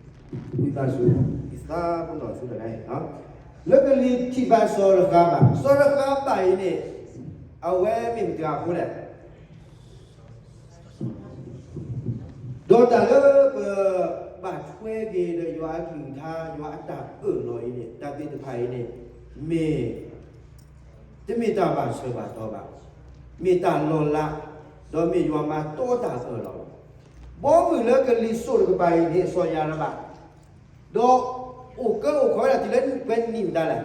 ဘၣ်, စီၤရဃါဘၣ်အံၤန့ၣ် အဝဲမ့ၢ်မတၤအဃိလဲၣ်. ဒီးတၢ်လၢပဘၣ်ထွဲက့ၤဒီးယွၤအကလုၢ်ကထါ ယွၤအတၢ်အၢၣ်လီၤအံၤန့ၣ် တၢ်သ့ၣ်တဖၣ်အံၤန့ၣ် မ့ၢ် တမ့ၢ်တၢ်ဘၣ်ဆၢဘၣ်တီၤဘၣ်, မ့ၢ်တၢ်လီၤလး, ဒီးမ့ၢ်ယွၤမၤတီတၢ်အၢၣ်လီၤလီၤ. ဘီမုၢ်လၢကလံၤစိးတကပၤအံၤန့ၣ် စီၤယၤရဘၣ်, ဒီးအိၣ်ကၢအိၣ်ခီဝဲဒၣ်တုၤလၢပှဲၤနံၣ်မတၤလဲၣ်.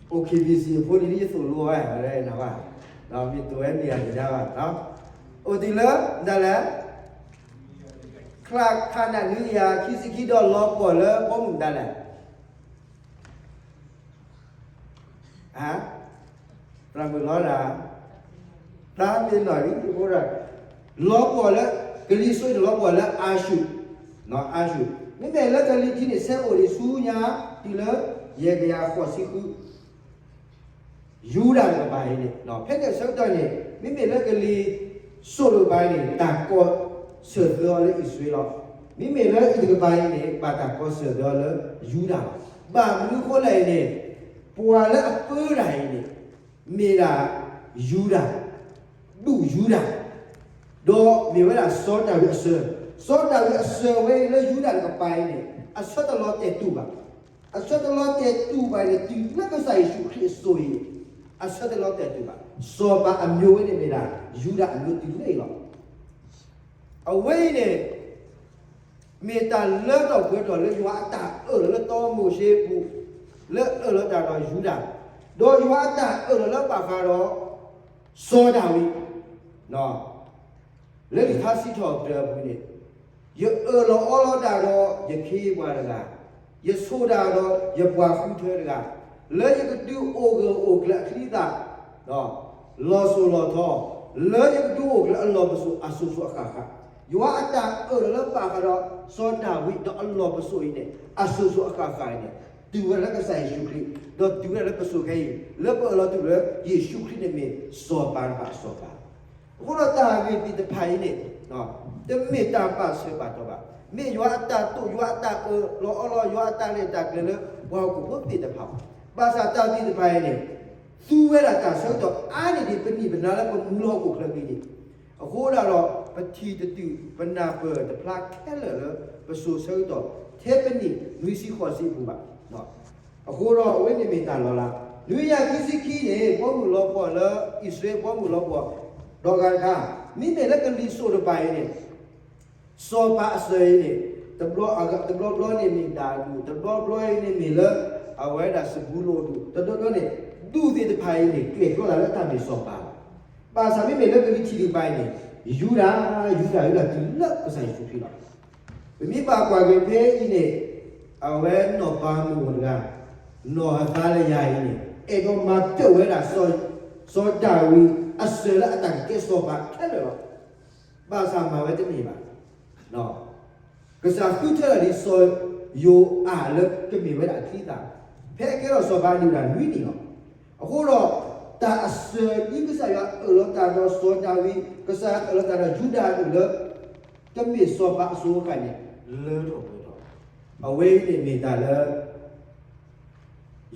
အိၣ် KBC အဖိလံၤဒ်ယသိၣ်လိဝဲ, နဘၣ်, မ့ၢ်တိၤဝဲန့ၢ်အကဒါဘၣ်, အိၣ်တုၤလၢ မတၤလဲၣ်, ချၢခါနၣ်နွံကယၤခံဆံခံဒီးလီၤပှီၢ်လၢဘီမုၢ်မတၤလဲၣ်. သရၣ်မုၣ်လီၤဒၣ်, တၢ်မ့ၢ်နီၢ်လံအဃိဒီး, လီၤပှီၢ်လၢ, ကလံၤစိးန့ၣ်လီၤပှီၢ်လၢအၤၡူၢ်, အၤၡူၢ်, မ့မ့ၢ်လၢကလံၤထံးန့ၣ် ဆဲးအိၣ်ဒံးဆူညါ, တုၤလၢယဲၢ်ကယၤဃိးဆံဃု ယူဒၤတကပၤအံၤန့ၣ်, ဖဲန့ၣ်အဆၢကတီၢ်န့ၣ် မ့မ့ၢ်လၢကလံၤစိးတကပၤအံၤန့ၣ် တၢ်ကီၢ်စၢၢ်သွဲအီၤလၢအံၣ်စရ့လးလီၤ. မ့မ့ၢ်လၢအံၤတကပၤအံၤန့ၣ် ဘၣ်တၢ်ကီၢ်စၢၢ်သွဲအီၤလၢယူဒၤလီၤ. ဘၣ်မနုၤအဃိလဲၣ်အံၤန့ၣ်, ပှၤလၢအပၢတၢ်အံၤန့ၣ် မ့ၢ်ဒၣ်ယူဒၤ, ဒူၣ်ယူဒၤ, ဒီးမ့ၢ်ဝဲဒၣ်စီၤဒၤဝံးအစၢၤ, စီၤဒၤဝံးအစၢၤဝဲလၢယူဒၤတကပၤအံၤန့ၣ် အဆၢတလီၤတဲာ်တူာ်ဘၣ်. အဆၢတလီၤတဲာ်တူာ်ဘၣ်န့ၣ် တုၤလၢကစၢ်ယ့ၣ်ၡူးခရံာ်အစိၤအံၤန့ၣ် အဆၢတလီၤတဲာ်တူာ်ဘၣ်. စီၤပၤအမျိုးဝဲန့ၣ်မ့ၢ်ဒၣ် ယူဒၤအမျိုးတုၤလၢအံၤလီၤ. အဝဲအံၤန့ၣ် မ့ၢ်တၢ်လၢထီၣ်ပှဲၤထီၣ်လၢယွၤအတၢ်အၢၣ်လီၤလၢတီမိၤၡ့အပူၤ, လၢအၢၣ်လီၤတၢ်ဒီးယူဒၤ, ဒီးယွၤအတၢ်အၢၣ်လီၤလၢဘၣ်ဃးဒီး စီၤဒၤဝံး လၢလံာ်ထါစံးထီၣ်ပတြၢၤအပူၤန့ၣ်, ယအၢၣ်လီၤအီလီၤတၢ်ဒီးယခ့ယပှၤတဂၤ, ယဆိၣ်တၢ်ဒီးယပှၤဃုထၢတဂၤ, လၢယကဒုးအိၣ်ဂၢၢ်အိၣ်ကျၢၤအချံအသၣ် လီၤစိၤလီၤထီ, လၢယကဒုးအိၣ်ကျၢၤအလီၢ်ပစိာ်အစိၤစိၤအဃၣ်ဃၣ်, ယွၤအတၢ်အၢၣ်လီၤလၢဘၣ်ဃးဒီးစီၤဒၤဝံးဒီးအလီၢ်ပစိာ်အံၤန့ၣ် အစိၤစိၤအဃၣ်ဃၣ်အံၤန့ၣ် တုၤဝဲဒၣ်လၢကစၢ်ယ့ၣ်ၡူးခရံာ်, ဒီးတုၤဝဲဒၣ်လၢပစိၤခဲအံၤ လၢပအၢၣ်လီၤတူၢ်လၢယ့ၣ်ၡူးခရံာ်န့ၣ်မ့ၢ်စီၤပၤတဖၣ်အစီၤပၤ အဃိဒီးတၢ်ဂ့ၢ်သ့ၣ်တဖၣ်အံၤန့ၣ် တမ့ၢ်တၢ်ပာ်ဆၢပာ်တီဘၣ်. မ့ၢ်ယွၤအတၢ်တိာ်, ယွၤအတၢ်အၢၣ်လီၤအီလီၤ, ယွၤအတၢ်လဲၤတၢ်ကျဲၤလၢပှၤဟီၣ်ခိၣ်ဖိသ့ၣ်တဖၣ်, ဘၣ်ဆၣ်တၢ်သ့ၣ်တဖၣ်အံၤန့ၣ် သူဝဲဒၣ်တၢ်ဆၢကတီၢ်အါန့ၢ်ဒံးပနံၣ်ပနါလၢပမူလၢဟီၣ်ခိၣ်ချၢအံၤန့ၣ်, အဃိဒၣ်ဒီး ပထံၣ်တတုာ် ပနၢ်ပၢၢ်တဖျါခဲလၢာ်လၢ ပစိၤဆၢကတီၢ် ထဲပနံၣ်နွံဆံဃိးဆံအပူၤဘၣ်. အဃိဒီးအဝဲန့ၣ်မ့ၢ်တၢ်လီၤလး, နွံကယၤခံဆံခံန့ၣ် ဘီမုၢ်လီၤပှီၢ်လၢ အံၣ်စရ့လးဘီမုၢ်လီၤပှီၢ် ဒီးဂၤတခါ, မ့မ့ၢ်လၢကလံၤစိးတကပၤအံၤန့ၣ် စီၤပၤအစၢၤအံၤန့ၣ် တဘျီဘျီအံၤန့ၣ်မ့ၢ်ဒၤဒူၣ်, တဘျီဘျီအံၤန့ၣ်မ့ၢ်လၢ အဝဲဒၣ်စဘူလိၣ်ဒူၣ်, တဘျီဘျီန့ၣ် ဒူၣ်သ့ၣ်တဖၣ်အံၤန့ၣ် ကျဲၤကျီသးလၢတၢ်မ့ၢ်စီၤပၤလီၤ. ဘၣ်ဆၣ်မ့မ့ၢ်လၢကလံၤထံးတကပၤအံၤန့ၣ် ယူဒၤ, ယူဒၤ, ယူဒၤတုၤလၢကစၢ်ယ့ၣ်ၡူးခရံာ်လီၤ. ပမ့ၢ်ဘၣ်ကွၢ်က့ၤဖဲအံၤန့ၣ် အဝဲနီၢ်ပၤမုၣ်တဂၤ, နီၢ်အသါလယၤအံၤန့ၣ် အဲၣ်ဒိးမၤတၢၢ်ဝဲဒၣ် စီၤဒၤဝံးအစၢၤလၢအတၢ်ကကဲစီၤပၤခဲလၢာ်လီၤ. ဘၣ်ဆၣ်မၤဝဲတန့ၢ်ဘၣ်. ကစၢ်ဃုထၢလီၤဒ်စီၤယိၤအၣ်လၢကမ့ၢ်ဝဲဒၣ်အချံအသၣ်, ဖဲအကဲထီၣ်စီၤပၤန့ၣ်ဒၣ်နွံနံၣ်လီၤ. အဃိဒီး တၢ်အစၢၤဒ်ကစၢ်ယွၤအၢၣ်လီၤတၢ်ဒီးစီၤဒၤဝံး, ကစၢ်ယွၤအၢၣ်လီၤတၢ်ဒီးယူဒၤအဒူၣ်လၢ ကမ့ၢ်စီၤပၤအစိၤအဃၣ်န့ၣ် လၢထီၣ်ပှဲၤထီၣ်, အဝဲအံၤန့ၣ်မ့ၢ်တၢ်လၢ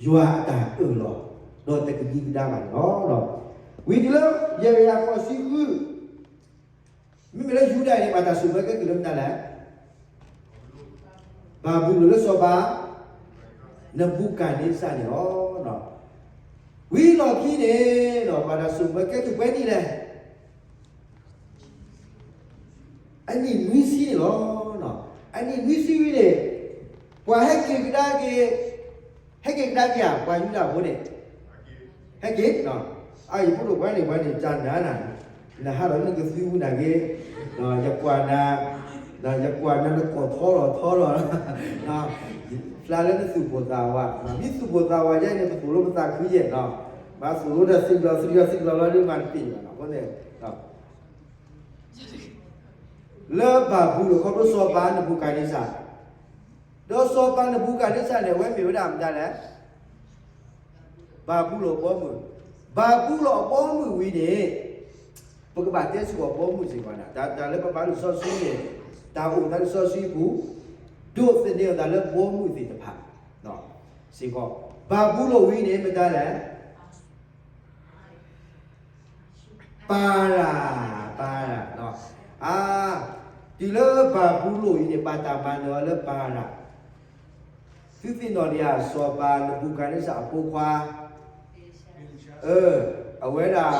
ယွၤအတၢ်အၢၣ်လီၤ ဒီးတကဒံကဒါဘၣ်န့ၣ်လီၤ. ဝံၤတုၤလၢယဲၢ်ကယၤဃိးဆံဃု မ့မ့ၢ်လၢယူဒၤအံၤန့ၣ် ဘၣ်တၢ်ဆိၣ်ဝဲကဲကုၢ်လၢမတၤလဲၣ်. ဘၤဘူလိၣ်လၢစီၤပၤ နဘူၤခၣ်နံစၢ်န့ၣ်လီၤ. ဝံၤလီၢ်ခံန့ၣ် ဘၣ်တၢ်ဆိၣ်ဝဲကဲကုၢ်ပှဲၤနံၣ်လဲၣ်. အနံၣ်နွံဆံန့ၣ်လီၤ. အနံၣ်နွံဆံဝံၤန့ၣ် ပှၤဟဲက့ၤကဒါက့ၤ, ဟဲက့ၤကဒါက့ၤဧါ ပှၤယူဒၤဖိန့ၣ် ဟဲက့ၤ, အယဖိဒိၣ်ပှၤန့ၣ် ပှၤန့ၣ် ကနၤနၤ, နဟးဒီးနကသွံဝူနၤက့ၤ, ယကွၢ်နၤ, ယကွၢ်နၤနကိာ်ထီလီၤထီလီၤ, ဖျါလၢနသူၣ်ပိာ်သးဝး, မ့ၢ်သူၣ်ပိာ်သးဝးယဲန့ၣ် ပသိၣ်လိပသးခုယဲၢ်, မၤသိၣ်လိဒီးသံလီၤသံလီၤသံလီၤလီၤဒ်မၤတပ့ၢ်ဘၣ်န့ၣ်, အဃိန့ၣ် လၢဘၤဘူလိၣ်ခီဖျိစီၤပၤနဘူၤခၣ်နံစၢ်, ဒီးစီၤပၤနဘူၤခၣ်နံစၢ်န့ၣ် အဝဲမ့ၢ်ဝဲဒၣ်မတၤလဲၣ်. ဘၤဘူလိၣ်အဘီအမုၢ်, ဘၤဘူလိၣ်အဘီအမုၢ်ဝံၤန့ၣ် ပကဘၣ်တဲစ့ၢ်ကီးဘီအမုၢ်စ့ၢ်ကီးန့ၣ်, တၢ်လၢပဘၣ်လံာ်စီဆှံန့ၣ် တၢ်အိၣ်သးလံာ်စီဆှံပူၤ ဒိးသန့ၤအသးလၢဘီအမုၢ်သ့ၣ်တဖၣ်စ့ၢ်ကီး, ဘၤဘူလိၣ်ဝံၤန့ၣ် မတၤလဲၣ်. ပၤရၤ, ပၤရၤ, အါ, တုၤလၢဘၤဘူလိၣ်အံၤန့ၣ် ဘၣ်တၢ်မၤနၢၤအီၤလၢပၤရၤ, သုသ့ၣ်နီၣ်ဒံးဧါ စီၤပၤနဘူၤခၣ်နံစၢ်အဖိခွါ အဝဲဒၣ်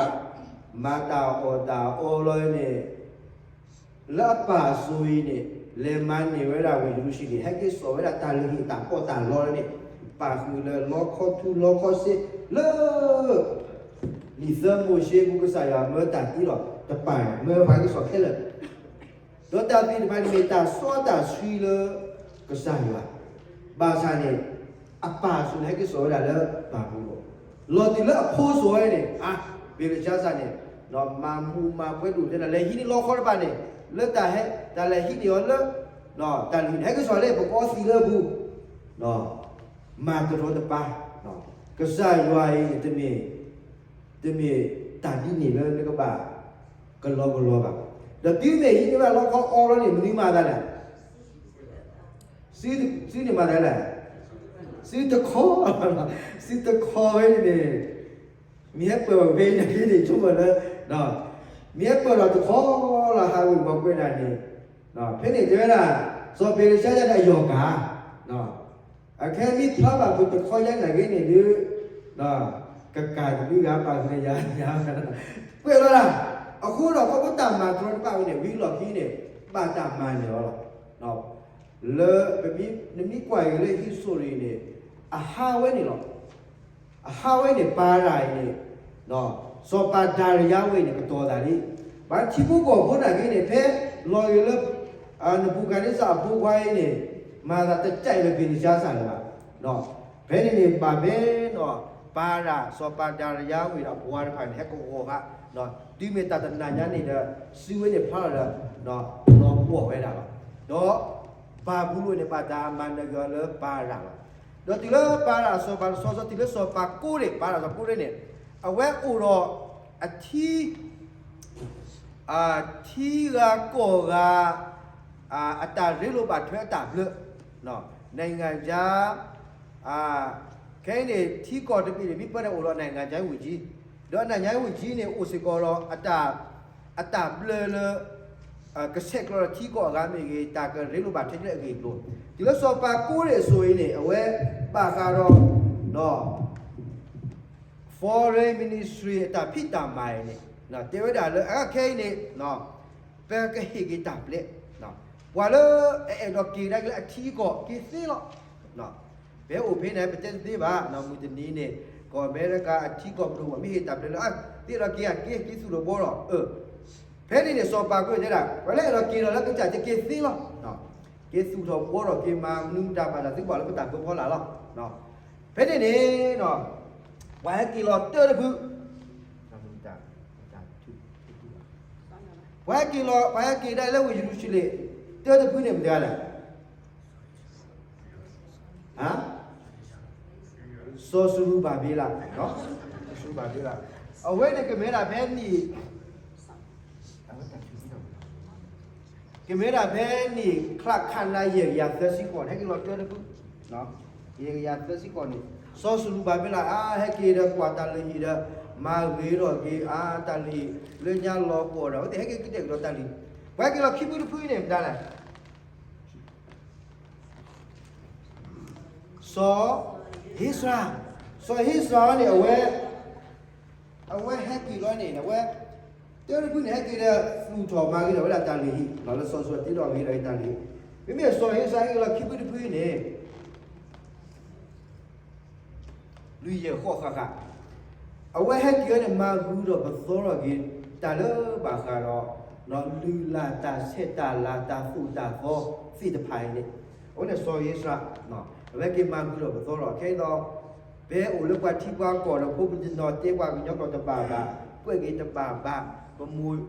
မၤတၢ်အီၣ်တၢ်အီလီၤန့ၣ်, လၢအပၢ်အစိၤအံၤန့ၣ် လဲၤမၤန့ၢ်ဝဲဒၣ်ဝ့ၢ်ယရူၤၡလ့ၣ်, ဟဲက့ၤစိာ်ဝဲဒၣ်တၢ်လုၢ်ဟံၣ်တၢ်ပီးတၢ်လီန့ၣ်, ပာ်ဃုာ်လၢလီခီထူလီခီစ့လၢ လံာ်သၢမိၤၡ့ပူၤ ကစၢ်ယွၤမၢတၢ်တ့လီၤတပၤန့ၣ် မၢပှၤကစီၣ်ခဲလၢာ် ဒီးတၢ်သ့ၣ်တဖၣ်န့ၣ်မ့ၢ်တၢ်စီတၢ်ဆှံလၢကစၢ်ယွၤ, ဘၣ်ဆၣ်န့ၣ် အပၢ်အစိၤန့ၣ် ဟဲက့ၤစိာ်ဝဲဒၣ်လၢဘၤဘူၤလိၣ်, လီၤတုၤလၢအဖိစိၤဝဲန့ၣ် အါ, ဘ့လၡါစၢ်န့ၣ် မၤမူးမၤပွဲဒိၣ်တဲဒၣ် လဲၤဟံးန့ၢ်လီခီတဖၣ်န့ၣ် လၢတၢ်ဟဲ တၢ်လဲၤဟံးန့ၢ်အီၤလၢ တၢ်လုၢ်ဟံၣ်န့ၣ် ဟဲက့ၤစိာ်လၢပကအီသံးလၢအပူၤ, မၤတရီတပါ, ကစၢ်ယွၤအံၤ တမ့ၢ်တၢ်ဒ်န့ၣ်လၢနကဘၣ်ကလီကလီဘၣ်. ဒီးတုၤမ့ၢ်ဟံးန့ၢ်ဘၣ်လီခီအီလီၤန့ၣ် မနုၤမၤသးလဲၣ်, စုန့ၣ်မၤသးလဲၣ်, စုတခီ, စုတခီဝဲန့ၣ်န့ၣ် မ့ၢ်ဟဲပၢၢ်ဘၣ်ဖဲန့ၣ်န့ၣ် ဆိကမိၣ်လၢ မ့ၢ်ဟဲပၢၢ်ဒီးတခီလီၤ ဟးဝ့ၤပှၤကွဲးဒၣ်န့ၣ်, ဖဲန့ၣ်တဲဝဲဒၣ် စီၤဘ့လၡါစၢ်န့ၣ်အယီၢ်ကၤ အခဲမ့ၢ်ဖျါဘၣ်ပတခီညါန့ၣ်ဂ့ၤန့ၣ်ဒုး ကကၤတဒုဂၤပာ်ကလဲၤယၤညါ, ကွဲးလီၤဒၣ်, အဃိဒီးခီဖျိတၢ်မၤတရီတပါဝဲန့ၣ် ဝံၤလီၢ်ခံန့ၣ် ဘၣ်တၢ်မၤန့ၢ်အီၤလီၤ. လၢ နမ့ၢ်ကွၢ်က့ၤလၢဟံးစိၤရံၣ်န့ၣ် အဟးဝဲန့ၣ်လီၤ. အဟးဝဲန့ၣ် ပၤရၣ်အံၤန့ၣ် စီၤပၤဒၤရံယါဝ့ၢ်န့ၣ် ကတီၤသးလံ. ဘၣ်ထံဖိကီၢ်ဖိနာ်က့န့ၣ် ဖဲလီၤဂ့ၤလၢ နဘူၤခၣ်န့စၢ်အဖိခွါအံၤန့ၣ် မၤသးတကဲလၢဘ့လၡါစၢ်လၢၤဘၣ်. ဖဲန့ၣ်န့ၣ် ဘၣ်ဖဲ ပၤရၣ် စီၤပၤဒၤရံယါဝ့ၢ်ဒီးအပှၤတဖၣ်န့ၣ် ဟဲကဝီၤဃာ် တုၤမ့ၢ်တၢ်တနၤညါန့ၣ်ဒီး စုဝဲန့ၣ်ဖျါလီၤဒီး လီၤပှီၢ်ဝဲဒၣ်လီၤ. ဒီး ဘၤဘူလိၣ်န့ၣ် ဘၣ်တၢ်မၤနၢၤက့ၤအီၤလၢပၤရၣ်လီၤ. ဒီးတုၤလၢပၤရၣ်အစီၤပၤတဆီဆီတုၤလၢစီၤပၤကိးရ့ၣ် ပၤရၣ်စီၤကိးရ့ၣ်န့ၣ် အဝဲအိၣ်ဒီး အထံ ထံဂၤကီၢ်ဂၤ အတၢ်ရ့လိာ်ဘၣ်ထွဲအတၢ်ဘျၢ နိုင်ငံခြား ခဲအံၤန့ၣ် ထံကီၢ်တဘ့ၣ်န့ၣ် မ့ၢ်ပၢတၢ်အိၣ်ဒီး နိုင်ငံခြားရေးဝန်ကြီး ဒီး နိုင်ငံခြားရေးဝန်ကြီး န့ၣ် အိၣ်စ့ၢ်ကီးဒီး အတၢ်ဘျၢလၢ ကဆဲးကျိးဒီးထံကီၢ်အဂၤမ့ၢ်ဂ့ၤ တၢ်ကရ့လိာ်ဘၣ်ထွဲလၢအဂ့ၢ်အကျိၤ တုၤလၢစီၤပၤကိးရ့ၣ်အစိၤအံၤန့ၣ် အဝဲဘၣ်ဃးဒီး foreign ministry အတၢ်ဖံးတၢ်မၤအံၤန့ၣ် တဲဝဲဒၣ်လၢအခဲအံၤန့ၣ် ပကဟ့ၣ်က့ၤတၢ်ပျဲ ပှၤလၢအအဲၣ်ဒိးက့ၤကဒါက့ၤလၢအထံအကီၢ်က့ၤသ့လီၤ. ဖဲအိၣ်ဖဲန့ၣ် ပတဲတသ့ဘၣ် မုၢ်တနံၤန့ၣ် ကီၢ်အမဲရကၤအထံကီၢ်ပဒိၣ်မ့ၢ်ဟ့ၣ်တၢ်ပျဲလၢ သ့ဒီးက့ၤအက့ၤ က့ၤသူၣ်ထီၣ်ဘှီထီၣ် ဖဲန့ၣ်န့ၣ် စီၤပၤကိးရ့ၣ်တဲဒၣ် ပှၤလၢအဲၣ်ဒိးက့ၤဒီးလၢကစၢ်က့ၤသ့လီၤ. က့ၤသူၣ်ထီၣ်ဘှီထီၣ်က့ၤမၤမနုၤမတၤဘၣ်တၢ်သုဘၣ်လၢပတၢ်ပၢဖီလာ်လီၤ. ဖဲန့ၣ်န့ၣ် ပှၤဟဲက့ၤလီၤတၢတဖု ပှၤဟဲက့ၤလီၤ ပှၤဟဲက့ၤဒၣ်လၢဝ့ၢ်ယရူၤၡလ့ၣ် တၢတဖုန့ၣ်မတၤလဲၣ် စီၤစရူၤဘၤဘ့လး စီၤစရူၤဘၤဘ့လး အဝဲန့ၣ်ကမ့ၢ်ဒၣ်ဖဲန့ၣ် ကမ့ၢ်ဒၣ်ဖဲန့ၣ် ချါခးနါယဲၢ်ကယၤသၢဆံဃိးန့ၣ် ဟဲက့ၤလီၤတၢတဖု ယဲၢ်ကယၤသၢဆံဃိးန့ၣ် စီၤစရူၤဘၤဘ့လး အါ ဟဲက့ၤဒီးကွၢ်တၢ်လုၢ်ဟံၣ်ဒီး မၤဂ့ၤထီၣ်က့ၤ အါ တၢ်လုၢ်ဟံၣ်လၢညါလီၤပှီၢ်ဒီး အဝဲသ့ၣ်ဟဲက့ၤကတဲာ်ကတီၤတၢ်လုၢ်ဟံၣ် ပှၤဟဲက့ၤလီၤခံဖုတဖုန့ၣ်မတၤလဲၣ် စီၤဧ့စြၤ, စီၤဧ့စြၤန့ၣ် အဝဲ အဝဲဟဲက့ၤလီၤန့ၣ် အဝဲ တၢတဖုန့ၣ် ဟဲက့ၤဒီး သူၣ်ထီၣ်မၤဂ့ၤထီၣ်ဝဲဒၣ်တၢ်လုၢ်ဟံၣ် လၢစီၤစရူၤတ့ထီၣ်ဂ့ၤထီၣ်က့ၤတၢ်လုၢ်ဟံၣ်, မ့မ့ၢ်စီၤဧ့စြၤဟဲက့ၤလီၤခံဖုတဖုန့ၣ် လွံၢ်ယဲၢ်ဃီဃၣ်ဃၣ်, အဝဲဟဲက့ၤဝဲန့ၣ် မၤဂုာ်ထီၣ်ပသီထီၣ်က့ၤ တၢ်လၢဘၣ်ဃးဒီး လုၢ်လၢ်တၢ်ဆဲးတၢ်လၤတၢ်သိၣ်တၢ်သီသ့ၣ်တဖၣ်အံၤန့ၣ်, အဝဲန့ၣ်စီၤဧ့စြၤ, အဝဲက့ၤမၤဂုာ်ထီၣ်ပသီထီၣ် ခဲအံၤဒီး ဖဲအိၣ်လၢပှၤထံပှၤကီၢ်ဒီး ဖိပတနီၤတဲပှၤကညီကျိာ်တဘၣ်ဘၣ်, ကွဲးက့ၤတဘၣ်ဘၣ်, ပမိၢ်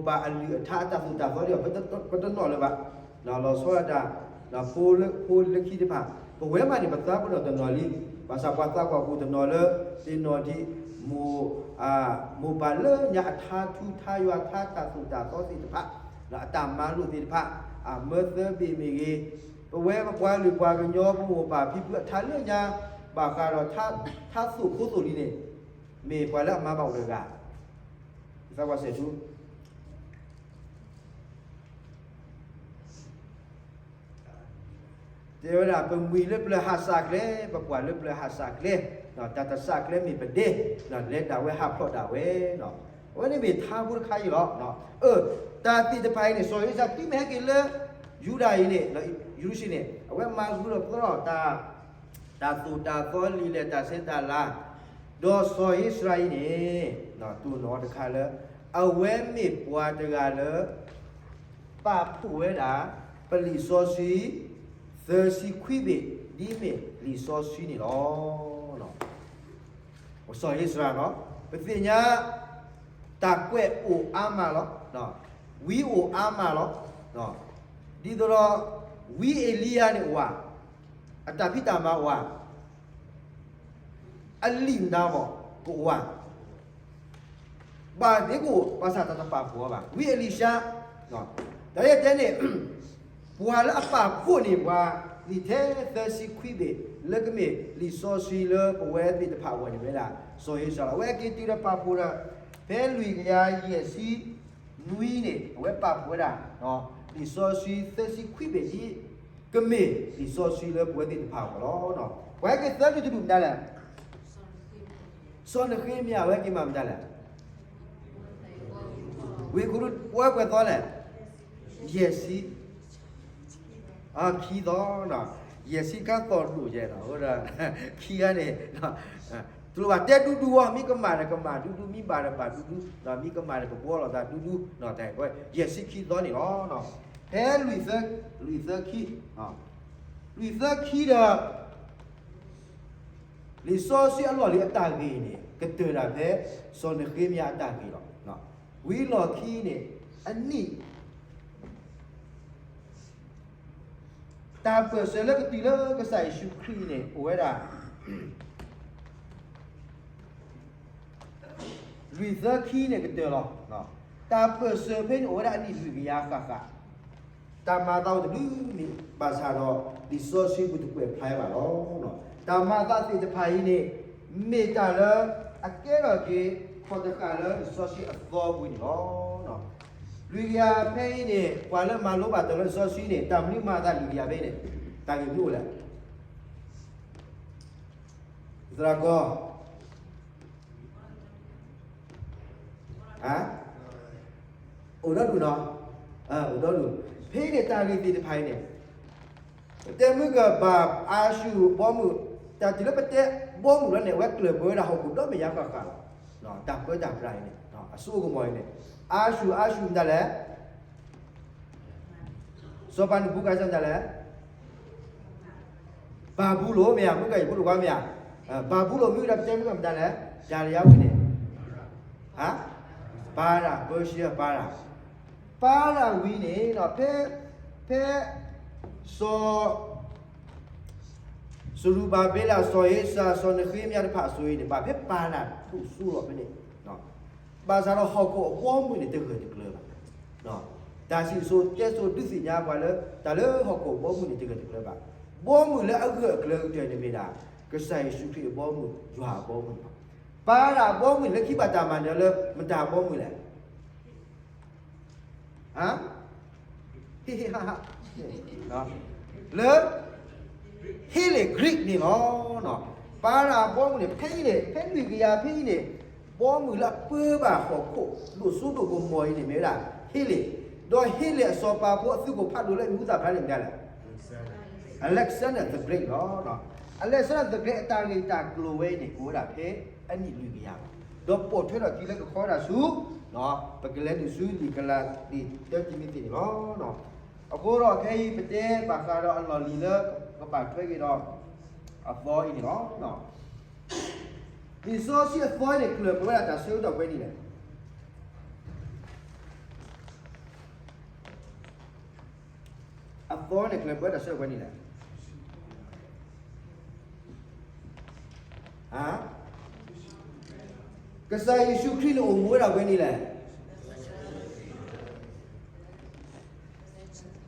ပၢ်အလုၢ်အထါအတၢ်သိၣ်တၢ်သီဒီး ပတနီၣ်လၢၤဘၣ် လီၤဆီဒၣ်တၢ်, ဖိလၢခံတဖၣ်, ပဝဲမးန့ၣ် ပသးပ့ၤနီၣ်တနီၤလံ, ဘၣ်ဆၣ်ပှၤသးပှၢ်ပူၤတနီၤလၢ သ့ၣ်နီၣ်ဒံး မိၢ်ပၢ်လၢညါအထါထူထါယွၤထါတၢ်သိၣ်တၢ်သီသ့ၣ်တဖၣ်, အတၢ်မၤလိာ်သ့ၣ်တဖၣ်, အမၢသၢဘ့ၣ်မ့ၢ်ဂ့ၤ, ပဝဲပပှၤလုၢ်ပှၤကညီ ပမိၢ်ပၢ်ဖံဖုအထါလၢညါ, ဘၣ်ဃးဒီးထါသိၣ်ဖိသိၣ်လံၤန့ၣ်, မ့ၢ်ပှၤလၢအမၤဘၣ်အိၣ်တဂၤ, သးပှၢ်စဲးထူ တဲဝဲဒၣ် ပမှံၤလၢပျၢၤဟးစးကျဲ, ပပှၢ်လၢပျၢၤဟးစးကျဲ, တၢ်တစးကျဲမ့ၢ်ပဒဲ, လဲၤဒၣ်ဝဲဟးဖျိးဒၣ်ဝဲ, အဝဲန့ၣ်မ့ၢ်ထါဖိတခါအံၤလီၤ. တၢ်သ့ၣ်တဖၣ်အံၤန့ၣ် စီၤဧ့စြၤတုၤမ့ၢ်ဟဲက့ၤလၢ ယူဒၤအံၤန့ၣ်, ယရူၤၡလ့ၣ်န့ၣ် အဝဲမၤဂုာ်ထီၣ်ပသီထီၣ် တၢ်သိၣ်တၢ်သီလံာ်လဲၢ်တၢ်ဆဲးတၢ်လၤ, ဒီးစီၤဧ့စြၤအံၤန့ၣ် တိၢ်နီၣ်တခါလၢ အဝဲမ့ၢ်ပှၤတဂၤလၢ တ ပာ်ဖှိၣ်ဝဲဒၣ် ပလံာ်စီဆှံ သၢဆံခွံဘ့ၣ် ဒ်မ့ၢ်လံာ်စီဆှံန့ၣ်လီၤ. စီၤဧ့စြၤနီၤ, ပသ့ၣ်ညါ တၢ်ကွဲးအိၣ်အါမးလီၤ. ဝံအိၣ်အါမးလီၤ. ဒ်သိးဒီး ဝံအ့လံယၤန့ၣ်အိၣ်ဧါ, အတၢ်ဖံးတၢ်မၤအိၣ်ဧါ, အလံာ်မတၤမီၢ်ကအိၣ်ဧါ, ဘၣ်သ့ၣ်ကအိၣ် ဘၣ်ဆၣ်တၢ်တပာ်ဖှိၣ်အီၤဘၣ်. ဝံအ့လံၡါ, တၢ်လၢယတဲန့ၣ် ပှၤလၢအပာ်ဖှိၣ်န့ၢ်ပှၤ လံာ်ထဲသၢဆံခွံဘ့ၣ် လၢကမ့ၢ်လံာ်စီဆှံလၢပဝဲသ့ၣ်တဖၣ်အဂီၢ်န့ၣ် မ့ၢ်ဒၣ် စီၤဧ့စြၤလီၤ. အဝဲက့ၤတုၤဒီးပာ်ဖှိၣ်ဒီး ဖဲလွံၢ်ကယၤယဲၢ်ဆံနွံန့ၣ် အဝဲပာ်ဖှိၣ်ဝဲဒၣ် လံာ်စီဆှံသၢဆံခွံဘ့ၣ်ဒ် ကမ့ၢ်လံာ်စီဆှံလၢပဝဲသ့ၣ်တဖၣ်အဂီၢ်လီၤ. ပှၤဟဲက့ၤသၢဒူၣ်တဒူၣ်မတၤလဲၣ်, စီၤနဃ့မယၤ အဝဲက့ၤမၤမတၤလဲၣ်, ဝံၤခရူ ပဝဲပှဲၤသီလဲၣ်, ယဲၢ်ဆံ, အခံသီ, ယဲၢ်ဆံခါသီဒိၣ်ယဲၢ်နီၤ, အဃိဒီး ခံဂၤန့ၣ် တလိၣ်ဘၣ်တဲဒူဒူအီၤ, မ့ၢ်ကမၣ်ဒီးကမၣ်ဒူဒူ, မ့ၢ်ဘၣ်ဒီးဘၣ်ဒူဒူ, မ့ၢ်ကမၣ်ဒီးကဘှီလိာ်သးဒူဒူ, တၢ်ယဲၢ်ဆံခံသီန့ၣ်လီၤ. ဖဲလွံၢ်သၢ, လွံၢ်သၢခံ, လွံၢ်သၢခံဒီး လံာ်စီဆှံအလီၢ်လံၤအတၢ်ဂ့ၢ်န့ၣ် ကတၢၢ်ဒၣ်ဖဲ စီၤနဃ့မယၤအတၢ်ဂ့ၢ်လီၤ. ဝံၤလီၢ်ခံန့ၣ် အနံၣ် တၢ်ပၢၢ်ဆၢလၢကတုၤလၢကစၢ်ယ့ၣ်ၡူးခရံာ်န့ၣ် အိၣ်ဝဲဒၣ် လွံၢ်သၢခံန့ၣ်ကတၢၢ်လီၤ. တၢ်ပၢၢ်ဆၢဖဲန့ၣ်အိၣ်ဝဲဒၣ်အနံၣ်လွံၢ်ကယၤဃၣ်ဃၣ်, တၢ်မၤသးအိၣ်တဘျုးနံၣ်ဘၣ်ဆၣ်ဒီး လံာ်စီဆှံပူၤတကွဲးဖျါဘၣ်လီၤ. တၢ်မၤသးသ့ၣ်တဖၣ်အံၤန့ၣ် မ့ၢ်တၢ်လၢအကဲထီၣ်က့ၤ ခီၣ်တဃာ်လၢလံာ်စီဆှံအသီပူၤန့ၣ်လီၤ. လွံၢ်ကယၤဖဲအံၤန့ၣ် ပှၤလၢမၤလိဘၣ်တၢ်လၢလံာ်စီဆှံန့ၣ် တၢ်မနုၤမၤသးလွံၢ်ကယၤဖဲအံၤန့ၣ် တၢ်ဂ့ၢ်မနုၤအိၣ်လဲၣ်. သရၣ်ကီ အိၣ်ဒီဒူၣ်နီၤ, အိၣ်ဒီဒူၣ်, ဖဲအံၤန့ၣ် တၢ်ဂ့ၢ်သ့ၣ်တဖၣ်အံၤန့ၣ် ပတဲမုၢ်ကဘၣ်အါဆူၣ်ဘီမုၢ်, တၢ်တုၤလၢပတဲဘီမုၢ်လီၤန့ၣ် အဝဲကျၢၢ်ဘၢဝဲဒၣ်ဟီၣ်ခိၣ်ဒီဘ့ၣ်ညါဃၣ်ဃၣ်လီၤ. တၢ်ပၢတၢ်ပြးအံၤန့ၣ် အစိအကမီၤအံၤန့ၣ် အါဆူၣ်အါဆူၣ်မတၤလဲၣ် စီၤပၤနဘူခၣ်နစၢ်မတၤလဲၣ်, ဘၤဘူလိၣ်မ့ၢ်ဧါ, မုၢ်ကယံၤဖိတဝါမ့ၢ်ဧါ, ဘၤဘူလိၣ်မ့ၢ်ဝဲဒၣ်ပတဲမုၢ်ကမတၤလဲၣ်, ဒၤရံယါဝံၤန့ၣ်, ပၤရၤ, ပၢၡံယါပၤရၤ, ပၤရၤဝံၤန့ၣ် ဖဲ, ဖဲ, စီၤ စရူၤဘၤဘ့လး စီၤဧ့စြၤ စီၤနဃ့မယၤတဖၣ်အစိၤအံၤန့ၣ် ဘၣ်ဖဲပၤရၤဒိၣ်စိလီၤဖဲန့ၣ်, ဘၣ်ဆၣ်ဒီးဟီၣ်ခိၣ်အဘီအမုၢ်န့ၣ် တဂၢၢ်တကျၢၤဘၣ်. တၢ်စံၣ်စိၤတဲစိၤဒုးသ့ၣ်ညါပှၤလၢ တၢ်လၢဟီၣ်ခိၣ်အဘီအမုၢ်န့ၣ် တဂၢၢ်တကျၢၤဘၣ်. ဘီမုၢ်လၢအဂၢၢ်အကျၢၤကတၢၢ်န့ၣ်မ့ၢ်ဒၣ် ကစၢ်ယ့ၣ်ၡူးခရံာ်အဘီအမုၢ်, ယွၤအဘီအမုၢ်လီၤ. ပၤရၤအဘီအမုၢ်န့ၣ် လၢခံဘၣ်တၢ်မၤနၢၤလၢမတၤအဘီအမုၢ်လဲၣ် ဟ့ၣ်ဟ့ၣ်ဟးဟး, လၢ ဟ့လ့ၣ် Greek န့ၣ်လီၤ. ပၤရၤအဘီအမုၢ်န့ၣ် ဖဲအံၤန့ၣ် ဖဲလွံၢ်ကယၤဖဲအံၤန့ၣ် ဘီအမုၢ်လၢအပၢဘၣ်ဟီၣ်ခိၣ် ဒိၣ်စိဒိၣ်ကမီၤအံၤန့ၣ် မ့ၢ်ဝဲဒၣ် ဟ့လ့ၣ်, ဒီးဟ့လ့ၣ်အစီၤပၤဖိအသုးခိၣ်ဖးဒိၣ်လၢအမံၤဟူသၣ်ဖျါန့ၣ်မတၤလဲၣ် Alexander the Great လီၤ. Alexander the Great အတၢ်ဂ့ၢ်တၢ်ကျိၤဝဲအံၤန့ၣ် ကအိၣ်ဝဲဒၣ်ဖဲအနံၣ်လွံၢ်ကယၤလီၤ. ဒီးပိာ်ထွဲထီၣ်ခံလၢကခီဝဲဒၣ်ဆူ ပကလဲၤနုာ်ဆူလံာ်ကလၤတံ တၢတံၤမသ့းန့ၣ်လီၤ. အဃိဒီးခဲအံၤပတဲဘၣ်ဃးဒီးအလီၢ်လံၤလၢကဘၣ်ထွဲက့ၤဒီး အသီအံၤန့ၣ်လီၤ. လံာ်စီဆှံအသီအံၤန့ၣ် ကျၢၢ်ပဝဲဒၣ်တၢ်ဆၢကတီၢ်ပှဲၤနံၣ်လဲၣ်. အသီန့ၣ်ကျၢၢ်ပဝဲဒၣ်တၢ်ဆၢကတီၢ်ပှဲၤနံၣ်လဲၣ်. ကစၢ်ယ့ၣ်ၡူးခရံာ်န့ၣ်အိၣ်မူဝဲဒၣ်ပှဲၤနံၣ်လဲၣ်.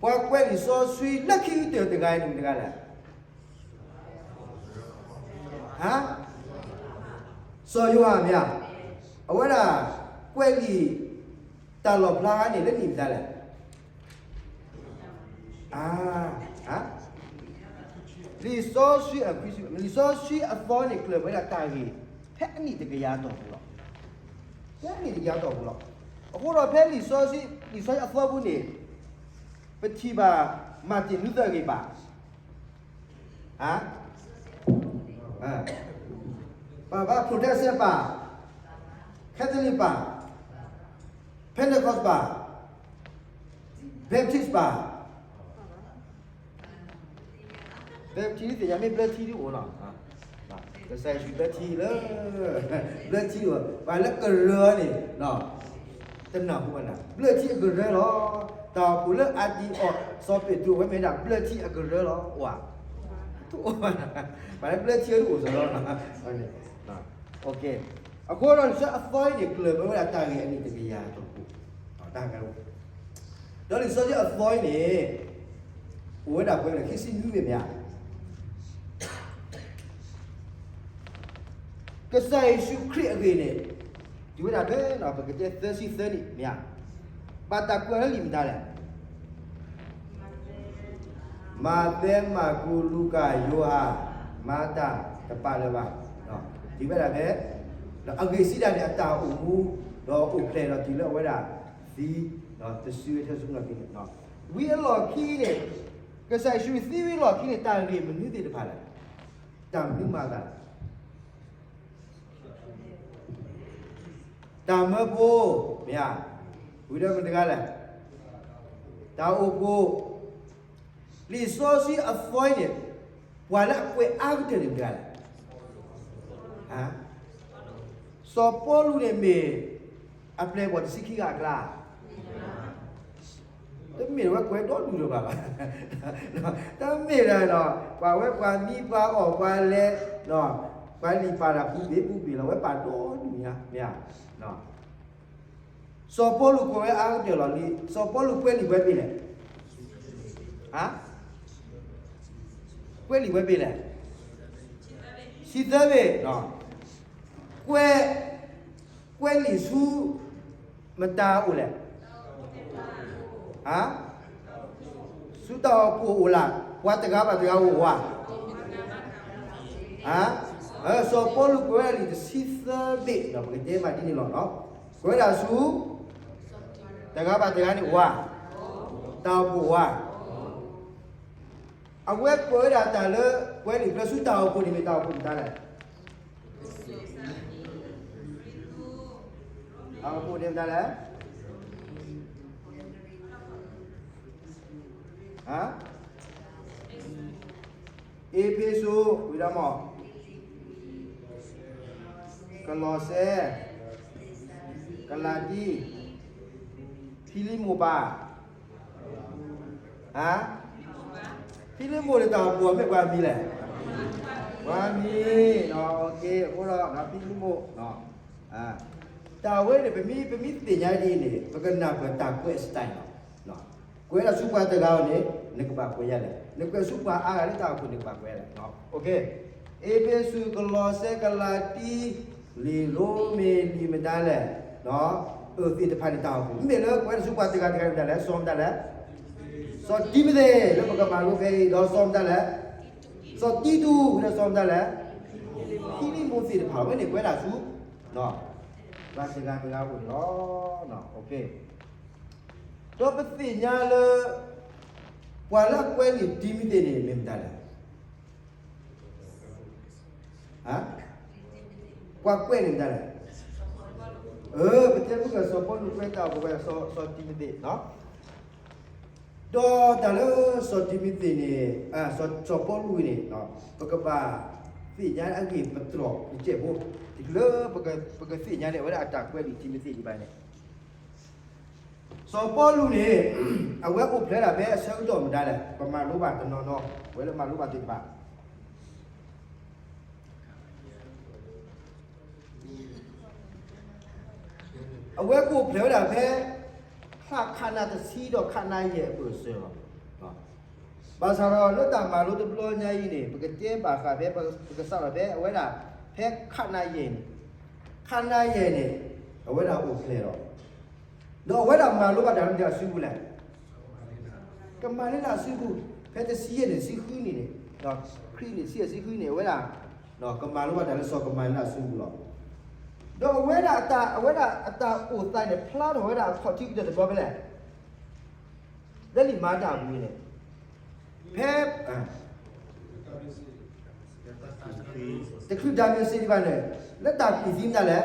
ပှၤကွဲးလံာ်စီဆှံလၢခံကတၢၢ်တဂၤအံၤန့ၣ်မ့ၢ်တဂၤလဲၣ်. စီၤယိၤဟၣ်မ့ၢ်ဧါ. အဝဲဒၣ်ကွဲးလံာ်တၢ်လီၣ်ဖျါန့ၣ် လၢနံၣ်မတၤလဲၣ်. လံာ်စီဆှံ, လံာ်စီဆှံအသီန့ၣ်ကျၢၢ်ပဝဲဒၣ်တၢ်ဂ့ၢ် ဖဲအနံၣ်တကယၤအတီၢ်ပူၤလီၤ. ဖဲအနံၣ်တကယၤအတီၢ်ပူၤလီၤ. အဃိဒီးဖဲလံာ်စီဆှံ, လံာ်စီဆှံအသီပူၤန့ၣ် ပထံၣ်ဘၣ် Martin Luther ဂ့ၤဘၣ် ပာ်ဘၣ် Protestant ပာ်, Catholic ပာ်, Pentecost ပာ်, ဘဲပထံၣ်ပၣ်, ဘဲပထံၣ်သ့ၣ်ညါမ့ၢ်ဘျၢထံဒ်အိၣ်နီၤ, ကစၢ်ယ့ၣ်ၡူးဘျၢထံလၢ ဘျၢထံအိၣ် ပှၤလၢကရၢန့ၣ် တနၢ်ဟူဘၣ်နၤ ဘျၢထံအကရၢလီၤ. တၢ်အိၣ်ဖှိၣ်လၢအဒံအီၣ် စီၤပ့းတရူးဝဲမ့ၢ်ဒၣ်ဘျၢထံအကရၢလီၤ. အိၣ်ဧါ, တအိၣ်ဘၣ်, ပှၤလၢဘျၢထံအအိၣ်စၢၤလီၤ. အဃိဒီးလံာ်စီဆှံအသီအံၤန့ၣ် ကျၢၢ်ဘၢဝဲဒၣ်တၢ်ဂ့ၢ်အနံၣ်တကယၤအတီၢ်ပူၤ, တၢ်ဂ့ၢ် ဒီးလံာ်စီဆှံအသီအံၤန့ၣ် အိၣ်ဝဲဒၣ်ပှဲၤလၢခံဆံနွံမ့ၢ်မ့ၢ်ဧါ. ကစၢ်ယ့ၣ်ၡူးခရံာ်အဂ့ၢ်န့ၣ် တုၤဝဲဒၣ်ဖဲ ပကတဲသၢဆံသၢနံၣ်မ့ၢ်ဧါ, ဘၣ်တၢ်ကွဲးလၢလံာ်မတၤလဲၣ်. မးသဲ, မၢ်ကူး, လူၤကၣ်, ယိၤဟၣ်, မၤတၢ်တပာ်လၢၤဘၣ်, တုၤဝဲဒၣ်ဖဲ ဒီးအဂ့ၢ်စံးဒၣ်န့ၣ် အတၢ်အိၣ်မူ ဒီးအိၣ်ဖျဲၣ်ဒီးတုၤလၢအဝဲဒၣ်သံ ဒီးတစုဝဲထဲဆူညါန့ၣ်, ဝံၤအလီၢ်ခံန့ၣ် ကစၢ်ယ့ၣ်ၡူးသံဝံၤအလီၢ်ခံန့ၣ် တၢ်ဂ့ၢ်မနုၤသ့ၣ်တဖၣ်လဲၣ်, တၢ်မနုၤမၤသးလဲၣ်. တၢ်မၢဖိ, မ့ၢ်ဧါ, ဝံၤဒီးမတၤတဂၤလဲၣ်, တၢ်အိၣ်ဖှိၣ်, လံာ်စီဆှံအသီအံၤန့ၣ် ပှၤလၢအကွဲးအါကတၢၢ်န့ၣ်မတၤတဂၤလဲၣ်. စီၤပီလူးန့ၣ်မ့ၢ်အပျဲၢ်အဘီၣ်တဆံခံဂၤအကျါ တမ့ၢ်ဝဲကွဲးဒီဒူၣ်တဘၣ်ဘၣ်, တမ့ၢ်ဒီး ပှၤဝဲပှၤမံပှၤအီၣ်ပှၤလဲၤ, ပှၤလံၣ်ပာ်တၢ်ပူၤဘ့ၣ်ပူၤဘ့ၣ်လီၤ ဝဲပာ်ဒီဒူၣ်ညါမ့ၢ်ဧါ. စီၤပီလူးကွဲးဝဲအါကတၢၢ်လီၤလံ, စီၤပီလူးကွဲးလံာ်ပှဲၤဘ့ၣ်လဲၣ်, ကွဲးလံာ်ပှဲၤဘ့ၣ်လဲၣ်, ဆံသၢဘ့ၣ်, ကွဲး, ကွဲးလံာ်ဆူ မတၤအိၣ်လဲၣ်, ဆူတၢ်အိၣ်ဖှိၣ်အိၣ်လၢ်, ပှၤတဂၤဘၣ်တဂၤအိၣ်ဧါ. စီၤပီလူးကွဲးဝဲဒၣ်လံာ်တဆံသၢဘ့ၣ်ဒီး ပကတဲမးဒ်န့ၣ်လီၤ. ကွဲးဝဲဒၣ်ဆူ တဂၤဘၣ်တဂၤန့ၣ်အိၣ်ဧါ, တၢ်အိၣ်ဖှိၣ်အိၣ်ဧါ. အဝဲကွဲးဝဲဒၣ်တၢ်လၢ ကွဲးလံာ်ပျဲဆူတၢ်အိၣ်ဖှိၣ်န့ၣ်မ့ၢ်တၢ်အိၣ်ဖှိၣ်မတၤလဲၣ်, တၢ်အိၣ်ဖှိၣ်န့ၣ်မတၤလဲၣ်, အ့းဖ့းစူး, ဝံၤဒီးမ့ၢ် ကလီးစဲ, ကလၤတံ, ဖံလံမိၣ်ဘၣ်, ဖံလံမိၣ်န့ၣ်တၢ်အိၣ်ဖှိၣ်မ့ၢ်ပှၤမံၤလဲၣ်, ပှၤမံၤ, အဃိဒီးဖံလံမိၣ် တၢ်ဝဲန့ၣ် ပမ့ၢ်, ပမ့ၢ်သ့ၣ်ညါဒ်အံၤန့ၣ် ပကနၢ်ပၢၢ်တၢ်ကွဲး style လီၤ. ကွဲးဒၣ်ဆူပှၤတဂၤဧိၤန့ၣ် နကဘၣ်ကွဲးယၤလဲၣ်, နကွဲးဆူပှၤအါဂၤလၢတၢ်အိၣ်ဖှိၣ်န့ၣ် နကဘၣ်ကွဲးလဲၣ်. အ့းဖ့းစူး, ကလီးစဲ, ကလၤတံ, လံာ်ရိမ့ၤ, လံာ်မတၤလဲၣ်, အၢ သ့ၣ်တဖၣ်န့ၣ်တၢ်အိၣ်ဖှိၣ် မ့မ့ၢ်လၢကွဲးဒၣ်ဆူပှၤတဂၤတဂၤန့ၣ်မတၤလဲၣ်, စီၤမတၤလဲၣ်, စီၤတံၤမသ့း လၢပကမၤလိဖဲအံၤ ဒီးစီၤမတၤလဲၣ်, စီၤတံတူး ဝံၤဒီးစီၤမတၤလဲၣ်, ဖံလံမိၣ်သ့ၣ်တဖၣ်ဝဲန့ၣ် ကွဲးဒၣ်ဆူ ပှၤတဂၤတဂၤအိၣ်န့ၣ်လီၤ. ဒီးပသ့ၣ်ညါလၢ ပှၤလၢအကွဲးလံာ်တံၤမသ့းန့ၣ် မ့ၢ်မတၤလဲၣ်, ပှၤကွဲးန့ၣ်မတၤလဲၣ်, အၢ ပတဲမုၢ်ကစီၤပီလူးကွဲးတၢ်အိၣ်ဖှိၣ်ဝဲ စီၤတံၤမသ့း, ဒီးတၢ်လၢစီၤတံၤမသ့းန့ၣ်, စီၤပီလူးဝံၤန့ၣ် ပကဘၣ်သ့ၣ်ညါအဂ့ၢ်ပတြီၢ်တစဲးဖိ, လၢပကသ့ၣ်ညါန့ၣ် အဝဲဒၣ်အတၢ်ကွဲးလံာ်တံၤမသ့းဒံးဘၣ်န့ၣ် စီၤပီလူးန့ၣ် အဝဲအိၣ်ဖျဲၣ်ဒၣ်ဖဲအဆၢကတီၢ်မတၤလဲၣ်, ပမၤလိဘၣ်တနီၤနီၤ, အဝဲလၢမၤလိဘၣ်သ့ၣ်တဖၣ် အဝဲကအိၣ်ဖျဲၣ်ဝဲဒၣ်ဖဲ ချၣ်ခးနါတဆံဒီးခးနါယဲၢ်အဘၢၣ်စၢၤလီၤ. ဘၣ်ဆၣ်ဒီးလၢတၢ်မၤလိတဘျီညါအံၤန့ၣ် ပကတဲဘၣ်ဃးဖဲ ပကစးထီၣ်ဖဲအဝဲဒၣ် ဖဲခးနါယဲၢ်န့ၣ်, ခးနါယဲၢ်န့ၣ် အဝဲဒၣ်အိၣ်ဖျဲၣ်လီၤ. ဒီးအဝဲဒၣ်မၤလိဘၣ်တၢ်မတၤအစုပူၤလဲၣ်, ကမၤလ့လးအစုပူၤ, ဖဲတဆံယဲၢ်န့ၣ် တဆံဃုနံၣ်န့ၣ်, ခရံာ်န့ၣ် တဆံယဲၢ်တဆံဃုနံၣ် အဝဲဒၣ် ကမၤလိဘၣ်တၢ်လၢစီၤကမၤလ့လးအစုပူၤလီၤ. ဒီးအဝဲဒၣ်အတၢ်, အဝဲဒၣ်အတၢ်အိၣ်သးန့ၣ် ဖျါထီၣ်ဝဲဒၣ်အခီၣ်ထံးကတၢၢ်တဘျီဖဲလဲၣ်, လၢလံာ်မၤတၢ်အပူၤန့ၣ်, ဖဲ တချုးတၢ်မ့ၢ်စ့ၢ်ကီးဘၣ်န့ၣ်, လၢတၢ်ကွံာ်သံမတၤလဲၣ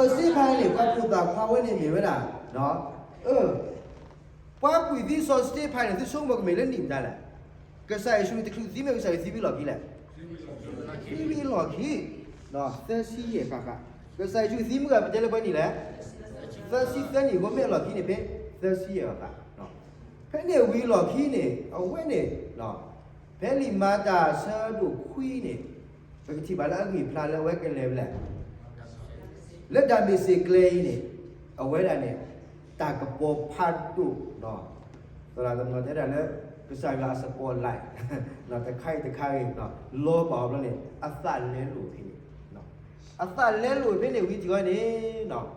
်, စီၤစ့ဖၤန့ၣ် ပှၤဖိသၣ်ခွါဝဲန့ၣ်မ့ၢ်ဝဲဒၣ်, အၢ, ပှၤကွံာ်သံစီၤစတ့ဖၣ်န့ၣ် သုဆိကမိၣ်ကမ့ၢ်လၢနံၣ်မတၤလဲၣ်. ကစၢ်ယ့ၣ်ၡူးတချုးသံမ့ၢ်ကစၢ်ယွၤသံဝံၤလီၢ်ခံလဲၣ်. သံဝံၤလီၢ်ခံ, သၢဆံယဲၢ်ဃၣ်ဃၣ်. ကစၢ်ယ့ၣ်ၡူးသံမ့ၢ်ဂ့ၤ ပတဲလၢပှဲၤနံၣ်လဲၣ်. သၢဆံသၢနံၣ်အဃိ မ့ၢ်အလီၢ်ခံန့ၣ်ဖဲ သၢဆံယဲၢ်ဃၣ်ဃၣ်. ဖဲန့ၣ်ဝံၤလီၢ်ခံန့ၣ် အဝဲန့ၣ် ဖဲလံာ်မၤတၢ်အဆၢဒိၣ်ခွံန့ၣ် ပကထံၣ်ဘၣ်လၢအဂံၢ်ဖျါလၢအဝဲကလဲၤဖဲလဲၣ်. လၢဒၤမ့းစ့းကျဲအံၤန့ၣ် အဝဲဒၣ်န့ၣ် တၢ်ကပီၤဖးဒိၣ် သရၣ်သမါတဲဒၣ်လၢ ကစၢ်ယွၤအ spotlight တခါအံၤတခါအံၤ လီၤဘၣ်အီၤဘျီန့ၣ် အသးလဲလိာ်ဖဲန့ၣ်, အသးလဲလိာ်ဖဲန့ၣ်ဝံၤထံၣ်အီၤန့ၣ်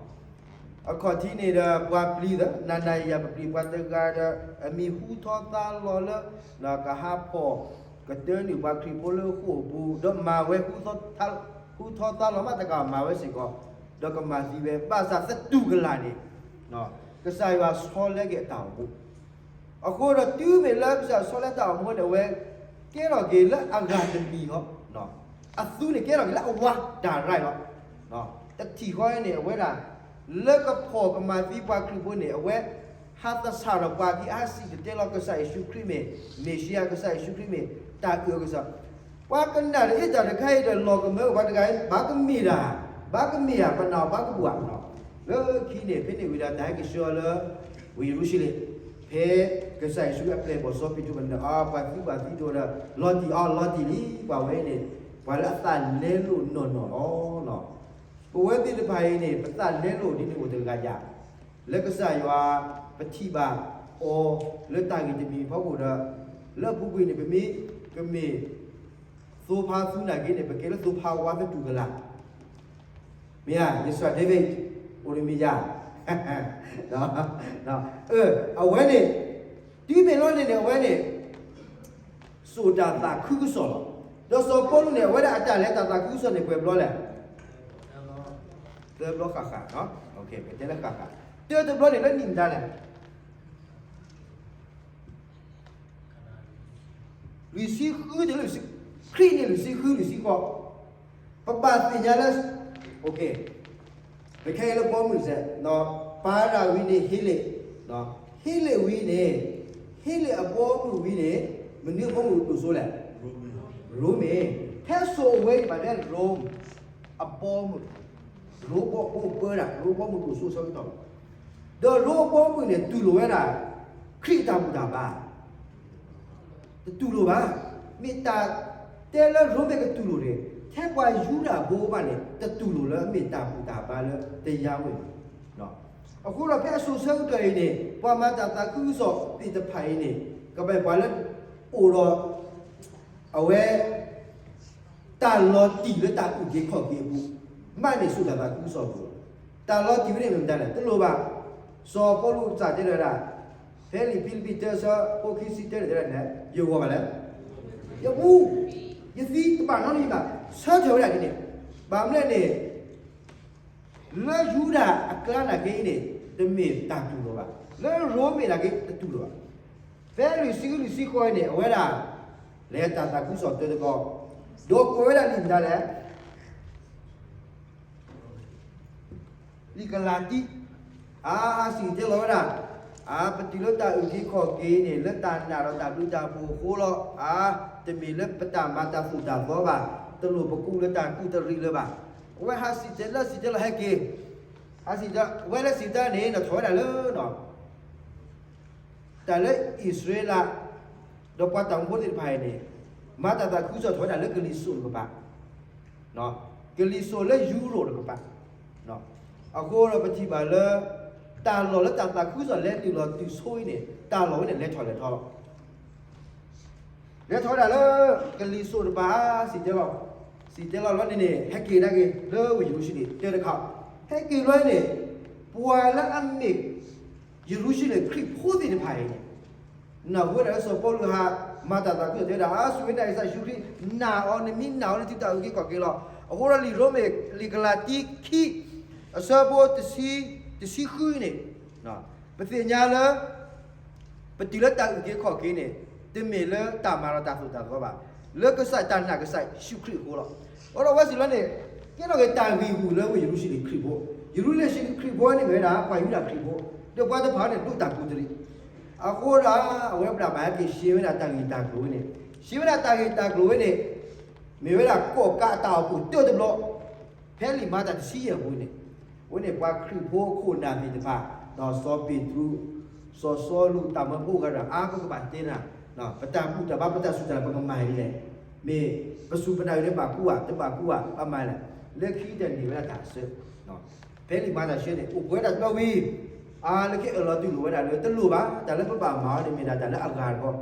အခီၣ်ထံးန့ၣ်ဒီး ပှၤပျံၤသၢ နၤနၤယၤယၤ ပပျံၤပှၤတဂၤဒီး အမံၤဟူထီၣ်သါလီၤလၢ ကဟးဖီၣ် ကတၢၢ်နုာ်ပှၤခရံာ်ဖိလၢဃိာ်ပူၤ ဒီးမၤဝဲ ဟူထီၣ်သါလီၤမးတကး မၤဝဲစ့ၢ်ကီး ဒီးကမၤသံဝဲ ဘၣ်ဆၣ်သတူၢ်ကလာ်န့ၣ် ကစၢ်ယွၤဆီလဲက့ၤအတၢ်အိၣ်မူ အဃိဒီးတုၤမ့ၢ်လၢကစၢ်ဆီလဲတၢ်အိၣ်မူန့ၣ် အဝဲကဲထီၣ်က့ၤလၢအဂၤတမံၤလီၤ. အသူန့ၣ်ကဲထီၣ်က့ၤလၢအဝါ direct လီၤ. တထံၣ်ဃီန့ၣ် အဝဲဒၣ် လၢကဖီၣ်ကမၤသံပှၤခရံာ်ဖိန့ၣ် အဝဲဟးသဆၣ်ထီၣ်ပှၤခံ အဟးစံၣ်တဲၤတဲလီၤ ကစၢ်ယ့ၣ်ၡူးခရံာ်မ့ၢ် မ့ၣ်ၡံအၤ ကစၢ်ယ့ၣ်ၡူးခရံာ်မ့ၢ် တၢ်အုၣ်အကစီၣ် ပှၤကနၣ်တဟ့ၣ်တၢ်တခါအံၤဒီး လီၤကမၢက့ၤပှၤတဂၤအံၤ ဘၣ်ကမ့ၢ်တၢ်, ဘၣ်ကမ့ၢ်ဧါ, ပနာ်အီၤဘၣ်ကဘူၣ်ဧါ. လၢခံန့ၣ် ဖဲန့ၣ်ဝံၤဒီး တၢ်ဟဲက့ၤဆှၢအီၤလၢ ဝ့ၢ်ယရူၤၡလ့ၣ်, ဖဲကစၢ်ယ့ၣ်ၡူးအပျဲၢ်အဘီၣ်စီၤပ့းတရူးန့ၣ် အပှၤသံပှၤသံတအိၣ်ဒီး လီၤတံၢ်အီၤ လီၤတံၢ်လံ ပှၤဝဲန့ၣ် ပှၤလၢအသးလဲလိာ်နီၢ်နီၢ်လီၤ. ပဝဲသ့ၣ်တဖၣ်အံၤန့ၣ် ပသးလဲလိာ်ဒ်န့ၣ်အိၣ်တဂၤယၤ လၢကစၢ်ယွၤ ပထံၣ်ဘၣ်အီၤ လၢတၢ်ဂ့ၢ်တမံၤဖီခိၣ်ဒီး လၢအပူၤကွံာ်န့ၣ် ပမ့ၢ်ကမ့ၢ် သိဖါသူနာ်က့န့ၣ် ပကဲလၢသိဖါဝါသတူၢ်ကလာ်, မ့ၢ်ဧါ, ယစံး David အိၣ်တမံၤယၤ, အဝဲန့ၣ် တုၤမ့ၢ်လီၤန့ၣ်န့ၣ် အဝဲန့ၣ် စိာ်တၢ်သးခုကစီၣ်လီၤ. ဒီးစီၤပီလူးန့ၣ် အဝဲဒၣ်အတၢ်လဲၤတၢ်သးခုကစီၣ်န့ၣ် ပှဲၤဘျီလဲၣ်, သၢဘျီဃၣ်ဃၣ်, ပတဲလၢဃၣ်ဃၣ်, တၢတဘျီန့ၣ်လၢနံၣ်မတၤလဲၣ် လွံၢ်ဆံဃု, ခရံာ်န့ၣ်လွံၢ်ဆံဃု လွံၢ်ဆံဃိး, ပဘၣ်သ့ၣ်ညါလၢ ပခဲအံၤလၢဘီမုၢ်စဲး, ပာ်ဒၣ်ဝံၤန့ၣ် ဟ့လ့ၣ်, ဟ့လ့ၣ်ဝံၤန့ၣ်, ဟ့လ့ၣ်အဘီမုၢ်ဝံၤန့ၣ် မနုၤအဘီမုၢ်ဒိၣ်စိလဲၣ်, ရိမ့ၤ, ထဲစိၤအဝဲအံၤဘၣ်တဲရိမ့ၤ အဘီမုၢ်, ရိဘီမုၢ်ပၢဒၣ် ရိဘီမုၢ်ဒိၣ်စိဆၢကတီၢ်, ဒီးရိအဘီမုၢ်န့ၣ် တူၢ်လိာ်ဝဲဒၣ် ခရံာ်အတၢ်ဘူၣ်တၢ်ဘါ တတူၢ်လိာ်ဘၣ်. မ့ၢ်တၢ်တဲလၢရိမ့ၤကတူၢ်လိာ်န့ၣ် ထဲပှၤယူဒၤဖိဘၣ်န့ၣ် တတူၢ်လိာ်လၢအမ့ၢ်တၢ်ဘူၣ်တၢ်ဘါလၢတယါဝဲန့ၣ်. အဃိဒီးဖဲအစိၤဆၢကတီၢ်အံၤန့ၣ် ပှၤမၤတၢ်သးခုကစီၣ်သ့ၣ်တဖၣ်အံၤန့ၣ် ကဘၣ်ပှၤလၢအိၣ်ဒီး အဝဲ တၢ်လီၤတံၢ်လၢတၢ်အုၣ်က့ၤခီၣ်က့ၤအပူၤ, မးန့ၣ်စိာ်တၢ်သးခုကစီၣ်အပူၤ, တၢ်လီၤတံၢ်ဝဲန့ၣ်မ့ၢ်မတၤလဲၣ် တလိၣ်ဘၣ်. စီၤပီလူးစံးတဲဝဲဒၣ် ဖဲလံာ်ဖံလံးပံးတၢဆၢဖိခံဆံတၢန့ၣ်တဲဒၣ်န့ၣ် ယဂီၢ်ဘၣ်လဲၣ်, ယပူၤ, ယသံတဘၣ်နီတမံၤဘၣ်, ဆၢထၢၣ်ဝဲဒၣ်ဒ်န့ၣ်, ဘၣ်မနုၤလဲၣ်န့ၣ် လၢယူဒၤအကျါနာ်က့အံၤန့ၣ် တမ့ၢ်တၢ်တူၢ်လိာ်ဘၣ်, လၢရိမ့ၤနာ်က့တတူၢ်လိာ်ဘၣ်. ဖဲလွံၢ်ဆံဃုလွံၢ်ဆံဃိးအံၤန့ၣ် အဝဲဒၣ် လဲၤတၢ်သးခုကစီၣ်တၢတဘျီ, ဒီးကွဲးဝဲဒၣ်လံာ်မတၤလဲၣ် လံာ်ကလၤတံ, အါ စံၣ်တဲၤတဲလီၤဝဲဒၣ်, အါ ပတုၤလၢတၢ်အုၣ်က့ၤခီၣ်က့ၤန့ၣ် လၢတၢ်နာ်ဒီးတၢ်ဘျုးတၢ်ဖှိၣ်အဃိလီၤ. အါ တမ့ၢ်လၢပတၢ်မၤတၢ်သိၣ်တၢ်သီဘၣ်, တလိၣ်ပကူးလၢတၢ်ကူးတရံးလၢၤဘၣ်. အဝဲဟးစံၣ်တဲၤလၢစံၣ်တဲၤလီၤဟဲက့ၤ, ဟးစံၣ်တဲၤဝဲလၢစံၣ်တဲၤန့ၣ် နထီၣ်ဝဲဒၣ်လၢ တၢ်လၢအံၣ်စရ့လး ဒီးပှၤတၢ်အိၣ်ဖှိၣ်သ့ၣ်တဖၣ်အံၤန့ၣ် မၤတၢ်သးခုကစီၣ်ထီၣ်ဝဲဒၣ်လၢကလံၤစိးတကပၤ, ကလံၤစိးလၢယူရိၣ်တကပၤ. အဃိဒီးပထံၣ်ဘၣ်လၢ တၢ်လီၢ်လၢတၢ်သးခုကစီၣ်လဲၤတုၤလီၤတုၤဆိအံၤန့ၣ် တၢ်လီၢ်ဝဲန့ၣ်လဲၤထီၣ်လဲၤထီလီၤ. လဲၤထီၣ်ဝဲဒၣ်လၢ ကလံၤစိးတကပၤ စံၣ်တဲၤလီၤ, စံၣ်တဲၤလီၤလီၤန့ၣ်န့ၣ် ဟဲက့ၤဒၣ်က့ၤလၢဝ့ၢ်ယရူၤၡလ့ၣ်တၢတခါ, ဟဲက့ၤလီၤန့ၣ် ပှၤလၢအမ့ၢ် ယရူၤၡလ့ၣ်ခရံာ်ဖိသ့ၣ်တဖၣ်အံၤန့ၣ် နၢ်ဟူဝဲဒၣ်လၢစီၤပီလူးဟး မၤတၢ်သးခုကစီၣ်တဲဝဲဒၣ် အါ စူၢ်ဝဲဒၣ်ကစၢ်ယ့ၣ်ၡူးခရံာ် နာ်အီၤ နမ့ၢ်နာ်အီၤန့ၣ် သုတၢ်အုၣ်က့ၤခီၣ်က့ၤလီၤ. အဃိဒီးလံာ်ရိမ့ၤ လံာ်ကလၤတံခံ အဆၢဖိ တဆံဃုန့ၣ် ပသ့ၣ်ညါလၢ ပတုၤလၢတၢ်အုၣ်က့ၤခီၣ်က့ၤန့ၣ် တမ့ၢ်လၢတၢ်မၤဒီးတၢ်သိၣ်တၢ်သီဘၣ်, လၢကစၢ်တၢ်နာ်ကစၢ်ယ့ၣ်ၡူးခရံာ်အဃိလီၤ. အဃိဒီးအဝဲစံးလီၤန့ၣ် ကဲထီၣ်က့ၤတၢ်ဂံၢ်ဂူာ်လၢဝ့ၢ်ယရူၤၡလ့ၣ်ခရံာ်ဖိ, ယရူၤၡလ့ၣ်ခရံာ်ဖိန့ၣ်မ့ၢ်ဝဲဒၣ် ပှၤယူဒၤခရံာ်ဖိ, ဒီးပှၤတဖၣ်န့ၣ် ဒိးတၢ်ကူးတရံး အဃိဒီး အဝဲဘၣ်မၤဟဲက့ၤရှဲဝဲဒၣ်တၢ်ဂ့ၢ်တၢ်ကျိၤဝဲန့ၣ်, ရှဲဝဲဒၣ်တၢ်ဂ့ၢ်တၢ်ကျိၤဝဲန့ၣ် မ့ၢ်ဝဲဒၣ်ကီၢ်ကးအတၢ်အိၣ်ဖှိၣ်တၢတဘျီ, ဖဲလံာ်မၤတၢ်တဆံယဲၢ်အပူၤန့ၣ်, အဝဲန့ၣ်ပှၤခရံာ်ဖိခိၣ်နၢ်သ့ၣ်တဖၣ်, ဒီးစီၤပ့းတရူး, စီၤစီလူး တၢ်မၢဖိဂၤဒီး အါ ပကဘၣ်တဲနၤ, ပတၢ်ဘူၣ်တၢ်ဘါ ပတၢ်စူၢ်တၢ်နာ် ပကမၤဒ်လဲၣ်, မ့ၢ်ပစူၢ်ပနာ်အံၤန့ၣ် ဘၣ်ကူဧါ တဘၣ်ကူဧါ ပမၤလဲၣ်, လၢခံကတၢၢ်န့ၣ်ဝဲဒၣ်တၢ်အဆၢ ဖဲလံာ်မၤတၢ်ဆံန့ၣ် အိၣ်ပှဲၤဝဲဒၣ်တဘျီဝံၤ, အါ လၢခံအၢၣ်လီၤတူၢ်လိာ်ဝဲဒၣ်လၢတလိၣ်ဘၣ်, တၢ်လၢပဘၣ်မၤအီၤန့ၣ်မ့ၢ်ဒၣ်တၢ်လၢအဂၤတခီ,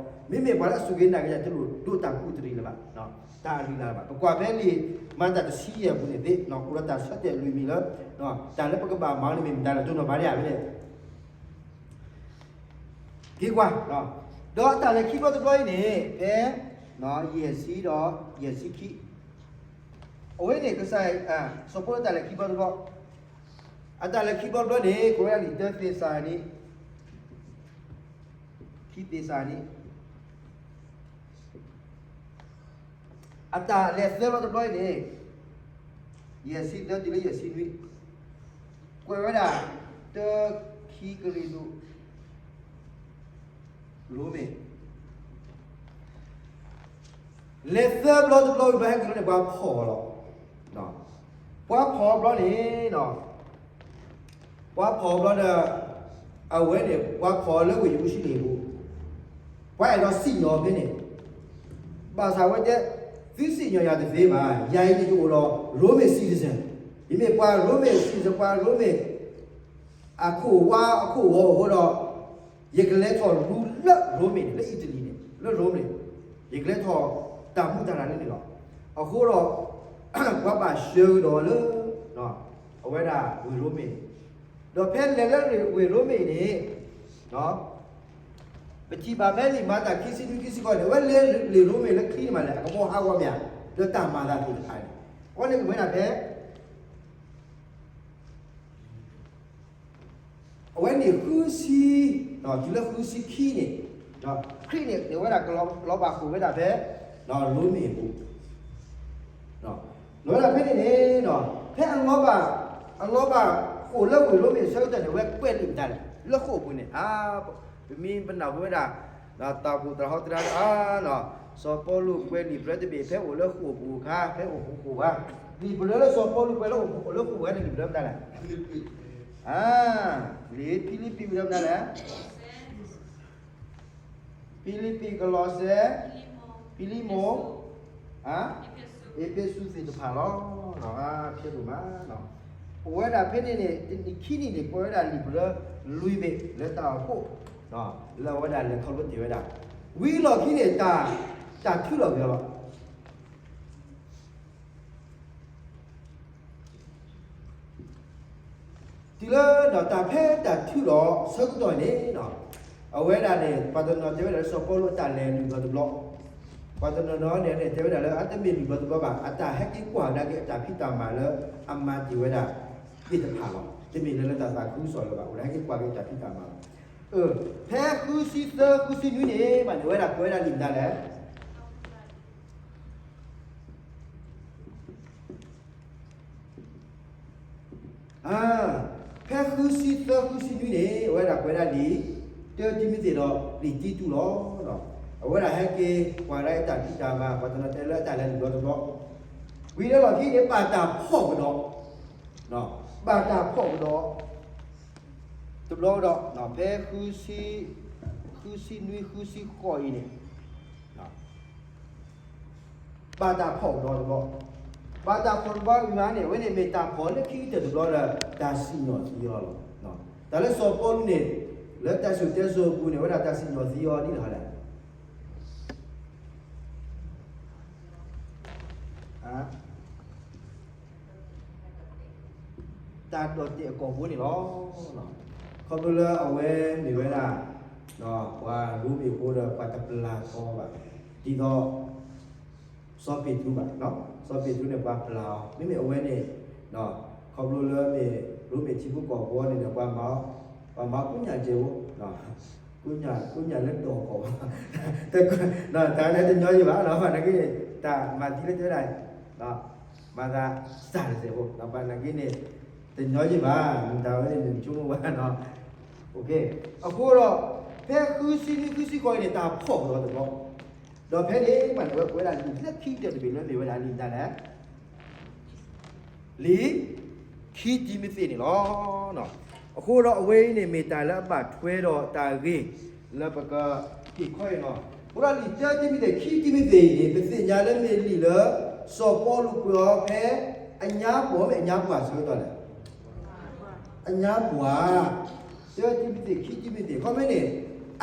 မ့မ့ၢ်ပှၤလၢအစူၢ်က့ၤနာ်က့ၤတၢ်တလိၣ်ဒိးတၢ်ကူၣ်တရံးလၢၤဘၣ်, တၢ်အလုၢ်အလၢ်လၢၤဘၣ်. ပကွၢ်ဖဲလံာ်မၤတၢ်တဆံယဲၢ်အပူၤန့ၣ်သ့ၣ် အိၣ်ဒီးတၢ်ဆၢတဲာ်လွံၢ်မံၤလၢ တၢ်လၢပကဘၣ်မၤအီၤန့ၣ်မ့ၢ်မတၤလဲၣ် တိၢ်နီၣ်ဘၣ်ဒ်လဲၣ် က့ၤကွၢ်, ဒီးအတၢ်လဲၤခံဘျီတဘျီအံၤန့ၣ် ဖဲ ယဲၢ်ဆံဒီးယဲၢ်ဆံခံ, အဝဲန့ၣ်ကစၢ် စီၤပီလူးတၢ်လဲၤခံဘျီတဘျီ, အတၢ်လဲၤခံဘျီတဘျီန့ၣ် ကိးဝဲဒၣ်လံာ်တၢသ့းစၤလနံ, ခံသ့းစၤလနံ အတၢ်လဲၤသၢဘျီတဘျီအံၤန့ၣ်, ယဲၢ်ဆံသၢတုၤလၢယဲၢ်ဆံနွံ, ကွဲးဝဲဒၣ် တၢ ခံကရံၣ်သူး ရိမ့ၤ, လဲၤသၢဘျီတဘျီဝံၤဘျီဟဲက့ၤလီၤန့ၣ် ပှၤဖီၣ်လီၤ, ပှၤဖီၣ်ဘျီန့ၣ် ပှၤဖီၣ်ဘျီဒီး အဝဲန့ၣ် ပှၤဖီၣ်လၢဝ့ၢ်ယရူၤၡလ့ၣ်အပူၤ, ပှၤအဲၣ်ဒိးစံၣ်ညီၣ်ဖဲန့ၣ်, ဘၣ်ဆၣ်ဝဲတဲ, သုစံၣ်ညီၣ်ယၤတသ့ဘၣ်, ယၤအံၤန့ၣ်ယအိၣ်ဒီး Roman citizen, ယမ့ၢ်ပှၤ Roman citizen ပှၤ Roman အခိၣ်ဝါအခိၣ်ဂီၤအဃိဒီး, ယကလဲၤထီၣ်ရူလၢ Roman န့ၣ် လၢ Italy န့ၣ် လၢ Roman န့ၣ်, ယကလဲၤထီၣ်တၢ်မူတၢ်ရၢ်လၢန့ၣ်လီၤ. အဃိဒီး ပှၤဘၣ်ဆှၢကဒီးလၢ အဝဲဒၣ်ဝ့ၢ်ရိမ့ၤန့ၣ်, ဒီးဖဲလဲၤလၢဝ့ၢ်ရိမ့ၤန့ၣ်, ပထံၣ်ဘၣ်ဖဲလံာ်မၤတၢ်ခံဆံနွံခံဆံဃိးန့ၣ် အဝဲလဲၤလၢရိမ့ၤလၢချံန့ၣ်မးလဲၣ် အကဘီဟးဂီၤမ့ၢ်ဧါ, ဒီးတၢ်မၤသးသ့ၣ်တဖၣ်န့ၣ်, အဃိန့ၣ်မ့ၢ်ဝဲဒၣ်ဖဲ အဝဲန့ၣ်ဃုဆံ, တုၤလၢဃုဆံခံန့ၣ်, ခရံာ်န့ၣ် အဝဲဒၣ်ကလီၤဘၣ်ဃိာ်ဝဲဒၣ်ဖဲ ရိမ့ၤအပူၤ, လီၤဝဲဒၣ်ဖဲန့ၣ်န့ၣ်, ဖဲအလီၤဘၣ်, အလီၤဘၣ်ဃိာ်လၢဝ့ၢ်ရိမ့ၤအဆၢကတီၢ်န့ၣ် အဝဲကွဲးလံာ်မတၤလဲၣ် လၢဃိာ်အပူၤန့ၣ်, ပမ့ၢ်ပနၢ်ဟူဝဲဒၣ် တၢ်အိၣ်ဖှိၣ်သရၣ်ဟီတရါလၢ စီၤပီလူးကွဲးလံာ်ပျၢတဘ့ၣ် ဖဲအိၣ်လၢဃိာ်အပူၤအခါ ဖဲအိၣ်ဃိာ်ဃိာ်ဘၣ်, လံာ်ပျၢလၢစီၤပီလူးကွဲးလၢအိၣ်လၢဃိာ်ဝဲန့ၣ် လံာ်ပျၢမတၤလဲၣ်, လံာ်ဖံလံးပံးဝဲဒၣ်မတၤလဲၣ်, ဖံလံးပံး ကလီးစဲ, ဖံလံးမိၤ, အ့းဖ့းစူးသ့ၣ်တဖၣ်လီၤ. ဖဲဒိၣ်မး, အိၣ်ဝဲဒၣ်ဖဲန့ၣ်န့ၣ် တနံၣ်ခံနံၣ်န့ၣ် ကွဲးဝဲဒၣ်လံာ်ပျၢလွံၢ်ဘ့ၣ်လၢတၢ်အိၣ်ဖှိၣ်, လၢအဝဲဒၣ်လဲၤခီဖျိတ့ၢ်ဝဲဒၣ်, ဝံၤလီၢ်ခံန့ၣ် တၢ်ထုးလီၤက့ၤအီၤလီၤ. တုၤလၢတၢ်ဖဲတၢ်ထုးလီၤဆၢကတီၢ်န့ၣ်, အဝဲဒၣ်န့ၣ် ပှၤတနီၤတဲဝဲဒၣ်လၢစီၤပီလူးအတၢ်လဲၤလွံၢ်ဘျီတဘျီ, ပှၤတနီၤနီၤန့ၣ် တဲဝဲဒၣ်လၢအတမ့ၢ်လွံၢ်ဘျီတဘျီဘၣ်, အတၢ်ဟဲက့ၤကွၢ်ကဒါက့ၤအတၢ်ဖံးတၢ်မၤလၢအမၤတ့ၢ်ဝဲဒၣ်သ့ၣ်တဖၣ်လီၤ. တမ့ၢ်လၢလၢတၢ်သးခုကစီၣ်လၢၤဘၣ်, အိၣ်ဒၣ်ဟဲက့ၤကွၢ်က့ၤအတၢ်ဖံးတၢ်မၤလီၤ. ဖဲဃုဆံသၢ ဃုဆံနွံန့ၣ် ဘၣ်န့ၣ်ဝဲဒၣ်ကွဲးဝဲဒၣ်လံာ်မတၤလဲၣ် ဖဲဃုဆံသၢ ဃုဆံနွံန့ၣ် အဝဲဒၣ်ကွဲးဒၣ်လံာ် တၢတံၤမသ့းဒီးလံာ်တံတူးလီၤ. အဝဲဒၣ်ဟဲက့ၤကွၢ်ဒၣ်အတၢ်ဖံးတၢ်မၤ ပှၤတနီၤတဲလၢအတၢ်လဲၤလွံၢ်ဘျီတဘျီ, ဝံၤလၢလီၢ်ခံန့ၣ် ဘၣ်တၢ်ဖီၣ်ကဒီး, ဘၣ်တၢ်ဖီၣ်ကဒီး တဘျီဒီး ဖဲ ဃုဆံနွံ ဃုဆံဃိးအံၤန့ၣ် ဘၣ်တၢ်ဖီၣ်ကဒီးတဘျီ, ဘၣ်တၢ်ဖီၣ်တဘျီဝံၤမးန့ၣ် အဝဲန့ၣ်မ့ၢ်တၢ်ဖီၣ်လၢခံကတၢၢ်တဘျီဒီး တၢ်စံၣ်ညီၣ်သံအီၤလီၤ. တၢ်လၢစီၤပီလူးန့ၣ် လၢတၢ်စံၣ်စိၤတဲစိၤအပူၤန့ၣ် အဝဲဒၣ်တၢ်စံၣ်ညီၣ်သံအီၤဒ်လဲၣ်လဲၣ် တၢ်ဒိးတဲာ်အကီၢ်ဖိန့ၣ်လီၤ. ခီဖျိလၢအဝဲမ့ၢ်ဝဲဒၣ် ပှၤရိမ့ၤဖိဒီးပှၤတပျၢ်ထီဘၣ် ဒ်သိး စီၤပ့းတရူးဘၣ်, စီၤပ့းတရူးန့ၣ်ပှၤပျၢ်အီၤ, မ့မ့ၢ်အဝဲန့ၣ် ခီဖျိလၢမ့ၢ်ရိမ့ၤထံဖိကီၢ်ဖိန့ၣ်ဒီး ပှၤမၤ ပှၤမၤကိးညၣ်ကဲးဖိ ကိးညၣ် ကိးညၣ်လၢဒီးကီၢ်ဘၣ်, တၢ်လၢတညီယံၤဘၣ်, ဘၣ်နာ်က့န့ၣ် တၢ်မၤသံလၢတဲဝဲဒၣ် မၤသးစၢ်တစဲးဖိ, ဘၣ်နာ်က့န့ၣ် တညီယံၤဘၣ်, မတၤဝဲန့ၣ် နဆိကမိၣ်ဘၣ်နီၤ. အဃိဒီး ဖဲဃုဆံနွံဃုဆံဃိးအံၤန့ၣ် တၢ်ဖီၣ်ကဒီးတဘျီ, ဒီးဖဲန့ၣ်မးန့ၣ် ဝဲကွဲးဒၣ်လံာ်လၢခံကတၢၢ်တဘ့ၣ်လၢမ့ၢ်ဝဲဒၣ်လံာ်တၢ်လဲၣ် လံာ်ခံတံၤမသ့းန့ၣ်လီၤ. အဃိဒီးအဝဲအံၤန့ၣ် မ့ၢ်တၢ်လၢအဘၣ်ထွဲဒီးတၢ်ဂ့ၢ်လၢပကက့ၤခီအံၤလီၤ. အဃိဒီးလံာ်တၢတံၤမသ့း ခံတံၤမသ့းအံၤန့ၣ် ပသ့ၣ်ညါလၢမ့ၢ်လံာ်လၢ စီၤပီလူးကွဲးအီၤဖဲ အညါပှၢ် မ့ၢ်အညါပှၢ်ဆၢကတီၢ်လဲၣ် အညါပှၢ်, တၢတံၤမသ့း ခံတံၤမသ့း ခီမ့ၢ်န့ၣ်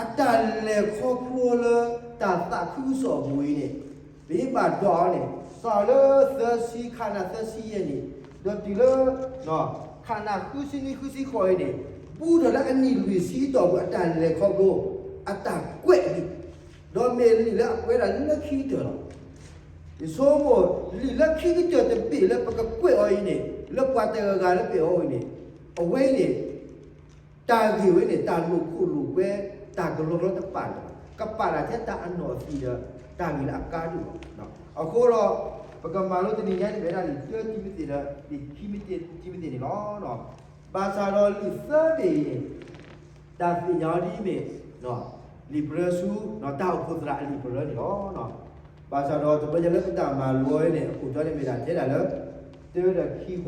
အတၢ်လဲၤခီဖျိလၢတၢ်သးခုကစီၣ်အပူၤအံၤန့ၣ် ပဘၣ်ဒွးအီၤန့ၣ် စးလၢသၢဆံ ခါနၤသၢဆံယဲၢ်နံၣ် ဒီးတုၤလၢ ခါနၤဃုဆံနွံဃုဆံဃိးအံၤန့ၣ် ဘူးထီၣ်လၢအနံၣ်လွံၢ်ဆံအတီၢ်ပူၤ အတၢ်လဲၤခီဖျိ အတၢ်ကွဲးလံာ်, ဒီးမ့ၢ်လံာ်လၢအကွဲးဒၣ်လၢခံကတၢၢ်လီၤ. ယဆိကမိၣ် လံာ်လၢခံကတၢၢ်တဘ့ၣ်လၢပကကွဲးအီၤအံၤန့ၣ် လၢပှၤတဂၤဂၤလၢကွဲးအီၤအံၤန့ၣ် အဝဲအံၤန့ၣ် တၢ်ဂ့ၢ်ဝဲန့ၣ် တၢ်လိာ်ခိၣ်လိာ်ကွဲ တၢ်ကလီကလီတပာ်လၢၤဘၣ်, ကပာ်ဒၣ်ထဲတၢ်အနီၣ်အသံဒီး တၢ်ဂ့ၢ်လၢအကါဒိၣ်လီၤ. အဃိဒီး ပကမၤလိတနံၤညါန့ၣ် မ့ၢ်ဝဲဒၣ်လံာ်တၢတံၤမသ့းဒီး လံာ်ခံတံၤမသ့းန့ၣ်လီၤ. ဘၣ်ဆၣ်ဒီးလံာ်သၢဘ့ၣ်အံၤန့ၣ် တၢ်သ့ၣ်ညါအီၤဒ်အမ့ၢ် လံာ်ပရၢဆူ တၢ်အိၣ်ဖှိၣ်သရၣ်အလံာ်ပရၢန့ၣ်လီၤ. ဘၣ်ဆၣ်ဒီးတဘျီညါလၢပတၢ်မၤလိအံၤန့ၣ် အခိၣ်တီန့ၣ်မ့ၢ်ဒၣ်ထဲဒၣ်လၢ တၢဒီးခံအဃိဒီး ပက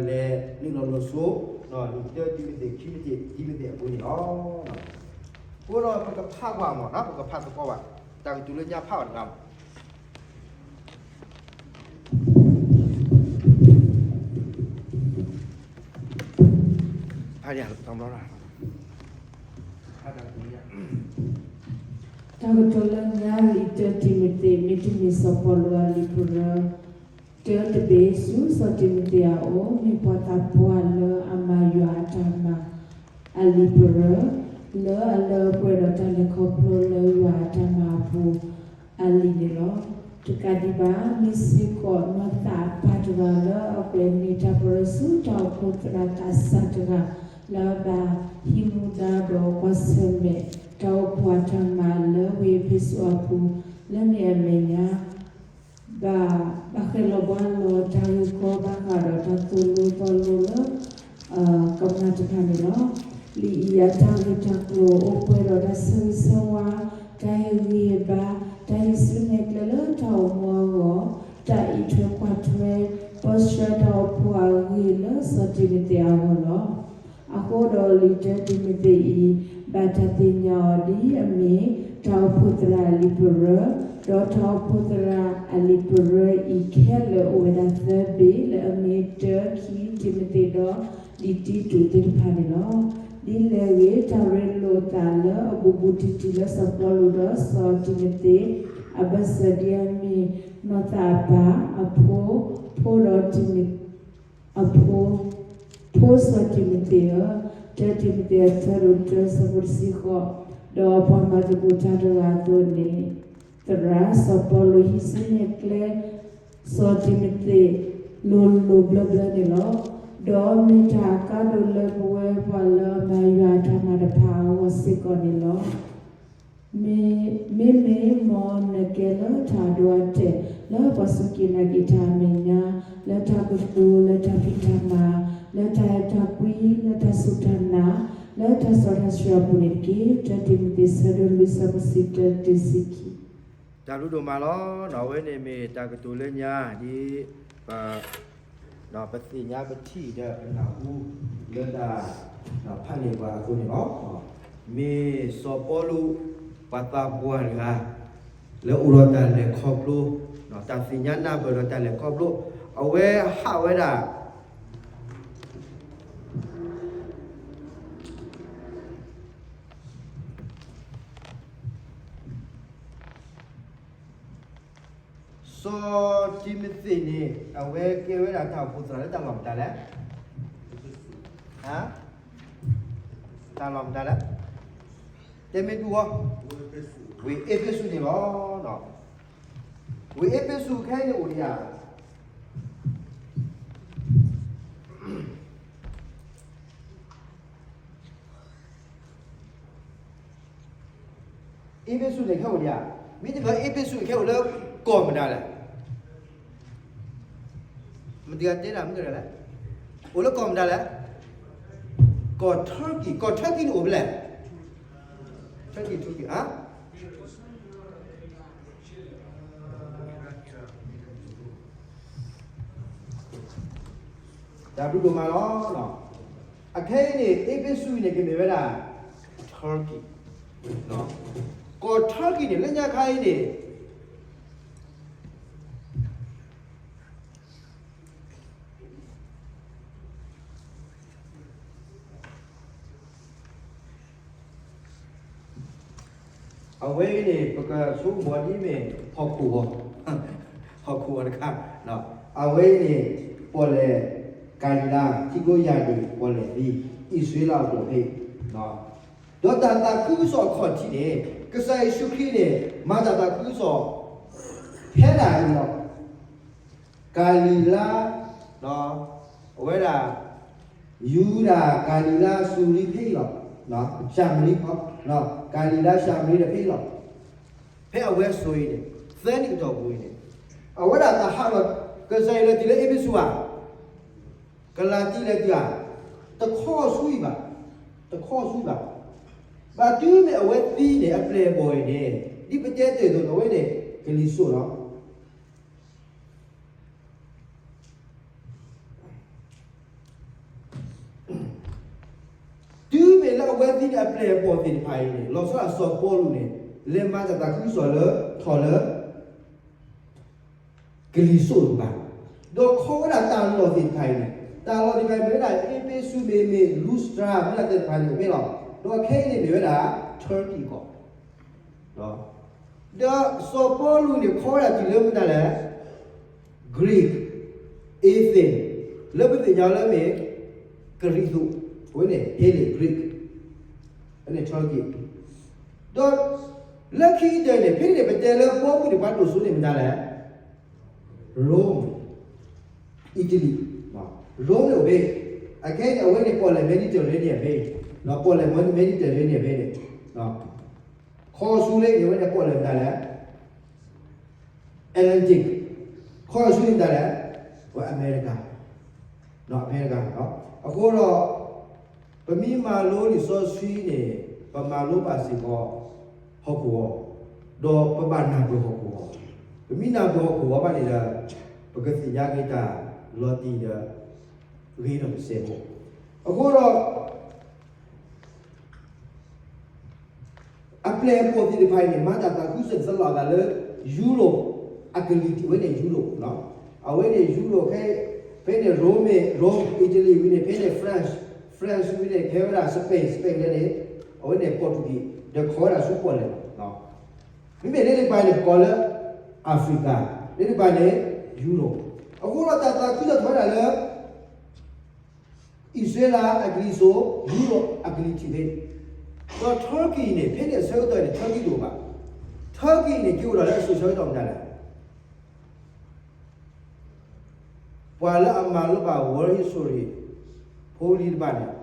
လဲၤနုာ်လီၤလီၤဆိ လံာ်တၢတံၤမသ့း ခံတံၤမသ့းအပူၤန့ၣ်လီၤ. အဃိဒီးပကဖးကွၢ်မး ပကဖးသကိးဘၣ် တၢ်ကတိၤလၢညါဖးဘၣ်တဂၤမး ဖး တၢ်ကတိၤလၢညါ လံာ်တၢတံၤမသ့း မ့တမ့ၢ်စီၤပီလူးအလံာ်ပရၢ, တၢတဘ့ၣ်ဆူစီၤတံၤမသ့းအအိၣ် မ့ၢ်ပှၤသးပှၢ်လၢအမၤယွၤအတၢ်မၤ အလံာ်ပရၢ လၢအလၢအပှဲၤဒီးတၢ်လဲၤခီဖျိလၢယွၤအတၢ်မၤအပူၤ အလံာ်န့ၣ်လီၤ. တကးဒံးဘၣ် မ့ၢ်စ့ၢ်ကီးနီၢ်သးအပၢ်တဂၤလၢအကွဲးန့ၢ်တၢ်ပရၢဆူတၢ်အိၣ်ဖှိၣ်သရၣ်သးစၢ်တဂၤ လၢအဘၣ်ဟံးမူဒါဒီးကွၢ်ဆၢၣ်မဲာ် တၢ်အိၣ်ဖှိၣ်အတၢ်မၤလၢဝ့ၢ်အ့းဖ့းစူးအပူၤ လၢန့ၣ်အမဲာ်ညါ ဘၣ် ဘၣ်ဃဲၤလီၤဘှါလီၤတၢ်ဂ့ၢ်ကီဘၣ်ဃးဒီးတၢ်သိၣ်လိသီလိလၢ ကမၣ်တဖၣ်န့ၣ်လီၤ. လံာ်အံၤအတၢ်ဂ့ၢ်တၢ်ကျိၤအိၣ်ပှဲၤဒီးတၢ်ဆၢဂ့ၤဆၢဝါ, တၢ်ဟ့ၣ်ဂံၢ်ဟ့ၣ်ဘါ, တၢ်ဟံးစုနဲၣ်ကျဲလၢတၢ်အိၣ်မူအဂီၢ်, တၢ်အံးထွဲကွၢ်ထွဲ, ပၢဆှၢတၢ်အိၣ်ဖှိၣ်အဂ့ၢ်လၢစီၤတံၤမသ့းအဂီၢ်လီၤ. အဃိဒီးလံာ်တၢတံၤမသ့းအံၤ ဘၣ်တၢ်သ့ၣ်ညါအီၤဒ်အမ့ၢ် တၢ်အိၣ်ဖှိၣ်သရၣ်အလံာ်ပရၢ, ဒီးတၢ်အိၣ်ဖှိၣ်သရၣ်အလံာ်ပရၢအံၤခဲလၢာ်အိၣ်ဝဲဒၣ်သၢဘ့ၣ်လၢအမ့ၢ်တၢ ခံ တံၤမသ့းဒီး လံာ်တံတူးသ့ၣ်တဖၣ်န့ၣ်လီၤ. ဒ်လဲၣ်ဂ့ၤ တၢ်ရ့လိာ်သးလၢအဘူးဘူးတံၢ်တံၢ်လၢစီၤပီလူးဒီးစီၤတံၤမသ့း အဘၢၣ်စၢၤဒ်အမ့ၢ် နီၢ်သးအပၢ်, အဖိ, ဖိဒီးတံၤမ အဖိ, ဖိစီၤတံၤမသ့းဧၢ, တၢတံၤမသ့းအဆၢဒိၣ်တၢဆၢဖိတဆံဃိး, ဒီးပှၤမၤသကိးတၢ်တဂၤအသိးန့ၣ်, သရၣ်စီၤပီလူးဟံးစုနဲၣ်ကျဲ စီၤတံၤမသ့း လိၤလိၤဘျၢဘျၢန့ၣ်လီၤ. ဒီးမ့ၢ်တၢ်အကါဒိၣ်လၢပဝဲပှၤလၢအမၤယွၤအတၢ်မၤတဖၣ်အဂီၢ်စ့ၢ်ကီးန့ၣ်လီၤ. မ့မ့ၢ်မ်နကဲလၢတၢ်အဒိအတဲာ် လၢပှၤစူၢ်က့ၤနာ်က့ၤတၢ်အမဲာ်ညါ, လၢတၢ်ကတိၤ, လၢတၢ်ဖံးတၢ်မၤ, လၢတၢ်အဲၣ်တၢ်ကွံ, လၢတၢ်စူၢ်တၢ်နာ်, လၢတၢ်စီတၢ်ဆှံအပူၤန့ၣ်တက့ၢ်. တၢတံၤမသ့းဆၢဒိၣ်လွံၢ်ဆၢဖိတဆံတၢတုၤတဆံခံ. တၢ်ဘျုးဒိၣ်မးလီၤ. အဝဲန့ၣ်မ့ၢ်တၢ်ကတိၤလၢညါဒ် ပသ့ၣ်ညါပထံၣ်ဒီးပနၢ်ဟူလၢတၢ်ဖးန့ၢ်ပှၤအသိးန့ၣ်လီၤ. မ့ၢ်စီၤပီလူး ပှၤသးပှၢ်တဂၤ လၢအိၣ်ဒီးတၢ်လဲၤခီဖျိ, တၢ်သ့ၣ်ညါနၢ်ပၢၢ်ဒီးတၢ်လဲၤခီဖျိ, အဝဲဟးဝဲဒၣ် စီၤတံၤမသ့းန့ၣ် အဝဲကဲဝဲဒၣ်တၢ်အိၣ်ဖှိၣ်သရၣ်လၢတၢ်လီၢ်မတၤလဲၣ်. တၢ်လီၢ်မတၤလဲၣ်. တဲမ့ၢ်တူၢ်ဝဲ, ဝ့ၢ်အ့းဖ့းစူးန့ၣ်လီၤ. ဝ့ၢ်အ့းဖ့းစူးခဲအံၤန့ၣ်အိၣ်ဒံးဧါ. အ့းဖ့းစူးန့ၣ်ခဲအိၣ်ဒံးဧါ. မ့တမ့ၢ် အ့းဖ့းစူးန့ၣ်ခဲအိၣ်လၢကီၢ်မတၤလဲၣ်. မတၤတဲဒၣ်မ့ၢ်လဲၣ်. အိၣ်လၢကီၢ်မတၤလဲၣ်. ကီၢ်ထၢကံၣ်, ကီၢ်ထၢကံၣ်န့ၣ်အိၣ်ဖဲလဲၣ်. Turkey, Turkey, ဟါ တၢ်ဘျုးဒိၣ်မးလီၤ. အခဲအံၤန့ၣ် အ့းဖ့းစူးအံၤန့ၣ် ကမ့ၢ်ဝဲဒၣ် Turkey, ကီၢ် Turkey န့ၣ် လၢညါခါအံၤန့ၣ် အဝဲအံၤန့ၣ် ပကဆိကမိၣ်ဒ်မ့ၢ်ဟီၣ်ခိၣ်ဂီၤ, ဟီၣ်ခိၣ်ဂီၤတခါ, အဝဲအံၤန့ၣ် ပီၣ်လဲၣ်ကၤလံၤလါ ထံကျိယၢ်ဒ့ၣ် ပီၣ်လဲၣ်သံ အံၣ်စရ့လးအကျိာ်ဖဲအံၤ, ဒီးတၢ်သးခုကစီၣ်အခီၣ်ထံးန့ၣ် ကစၢ်ယ့ၣ်ၡူးခရံာ်န့ၣ် မၤတၢ်သးခုကစီၣ် ဖဲဒၣ်အံၤလီၤ. ကၤလံၤလါ, အဝဲဒၣ် ယူဒၤ, ကၤလံၤလါ, စူၤရံဖဲအံၤလီၤ. ၡၤမရံ, ကၤလံၤလါ ၡၤမရံဒီးဖဲအံၤလီၤ. ဖဲအဝဲစိၤအံၤန့ၣ် သၢနံၣ်အတီၢ်ပူၤအံၤန့ၣ် အဝဲဒၣ်တၢ်ဟးထီၣ် ကစၢ်ယွၤလဲၤတုၤလၢအ့းဖ့းစူးဧါ, ကလၤတံလဲၤတုၤဧါ, တခီဆူအံၤဘၣ်, တခီဆူဘၣ်. ဘၣ်တုၤမ့ၢ်အဝဲသံန့ၣ် အပျဲၢ်အဘီၣ်အံၤန့ၣ် ဒ်ပတဲတ့ၢ်အသိးန့ၣ် အဝဲန့ၣ် ကလံၤစိးလီၤ. တုၤမ့ၢ်လၢအဝဲသံန့ၣ် အပျဲၢ်အဘီၣ်သ့ၣ်တဖၣ်အံၤန့ၣ် လီၤဆီဒၣ်စီၤပီလူးန့ၣ် လဲၤမၤတၢ်သးခုကစီၣ်လၢ ထီၣ်လၢ ကလံၤစိးတကပၤ, ဒီးခီဝဲဒၣ်တၢ်လီၢ်သ့ၣ်တဖၣ်အံၤန့ၣ် တၢ်လီၢ်သ့ၣ်တဖၣ်အံၤမ့ၢ်ဝဲဒၣ် အ့းဖ့းစူးမ့ၢ်ဂ့ၤ လူစတြၤ မ့ၢ်ဒၣ်သ့ၣ်တဖၣ်န့ၣ်မ့ၢ်လီၤ. ဒီးခဲအံၤန့ၣ်မ့ၢ်ဝဲဒၣ် Turkey ကီၢ် ဒီးစီၤပီလူးန့ၣ်ခီဝဲဒၣ်တုၤလၢမတၤလဲၣ် Greek, Athens, လၢပသ့ၣ်ညါလၢမ့ၢ် ကရံၣ်သူး, အဝဲန့ၣ် Hellenic Greek, အဝဲန့ၣ် Turkey, ဒီးလၢခံကတၢၢ်န့ၣ် ဖဲန့ၣ်ပတဲလၢပှၤမုၣ်န့ၣ် ပှၤဒိၣ်စိန့ၣ်မတၤလဲၣ် Rome, Italy, Rome န့ၣ်အိၣ်ဖဲ အခဲအံၤန့ၣ် အဝဲန့ၣ်ပီၣ်လဲၣ် Mediterranean ဖဲအံၤ, ပီၣ်လဲၣ် Mediterranean ဖဲန့ၣ်, ခီဆူလၢအံၤန့ၣ် အဝဲန့ၣ်ပီၣ်လဲၣ်မတၤလဲၣ် Atlantic, ခီဆူန့ၣ်မတၤလဲၣ် ဝဲအမဲရကၤ, အမဲရကၤ, အဃိဒီး ပမ့ၢ်မၤလိလံာ်စီဆှံန့ၣ် ပမၤလိဘၣ်စ့ၢ်ကီး ဟီၣ်ခိၣ်ဂီၤ, ဒီးပဘၣ်နၢ်ပၢၢ်ဟီၣ်ခိၣ်ဂီၤ, ပမ့ၢ်နၢ်ပၢၢ်ဟီၣ်ခိၣ်ဂီၤဘၣ်န့ၣ်ဒီး ပကသ့ၣ်ညါက့ၤတၢ်လီၤတံၢ်ဒီး ဂ့ၤထီၣ်တစဲးဖိ, အဃိဒီး အပျဲၢ်အဘီၣ်သ့ၣ်တဖၣ်အံၤန့ၣ် မၤတၢ်သးခုကစီၣ်သလီၤသးလၢ Europe အကလံၤထံး အဝဲန့ၣ် Europe, အဝဲန့ၣ် Europe ခဲ, ဖဲန့ၣ် Rome, Rome, Italy ဝံၤန့ၣ် ဖဲန့ၣ် France, France ဝံၤန့ၣ် ကဲဝဲဒၣ် Spain, Spain န့ၣ် အဝဲန့ၣ် Portuguese ဒီးခီဝဲဒၣ်ဆူပီၣ်လဲၣ်, မ့မ့ၢ်လၢတကပၤန့ၣ် ပကိးလၢ Africa, လၢတကပၤန့ၣ် Europe, အဃိဒီးတၢ်သးခုကစီၣ်ထီၣ်ဝဲဒၣ်လၢ အံၣ်စရ့လးအကလံၤစိး ယူဒၤအကလံၤထံးဖဲ, ဒီး Turkey န့ၣ် ဖဲန့ၣ်အဆၢကတီၢ်န့ၣ် Turkey တအိၣ်ဘၣ်. Turkey န့ၣ် က့ၤအိၣ်ဒီးလၢအစိၤဆၢကတီၢ်မတၤလဲၣ်. ပှၤလၢအမၤလိဘၣ် world history ဖိလံၤတဖၣ်န့ၣ်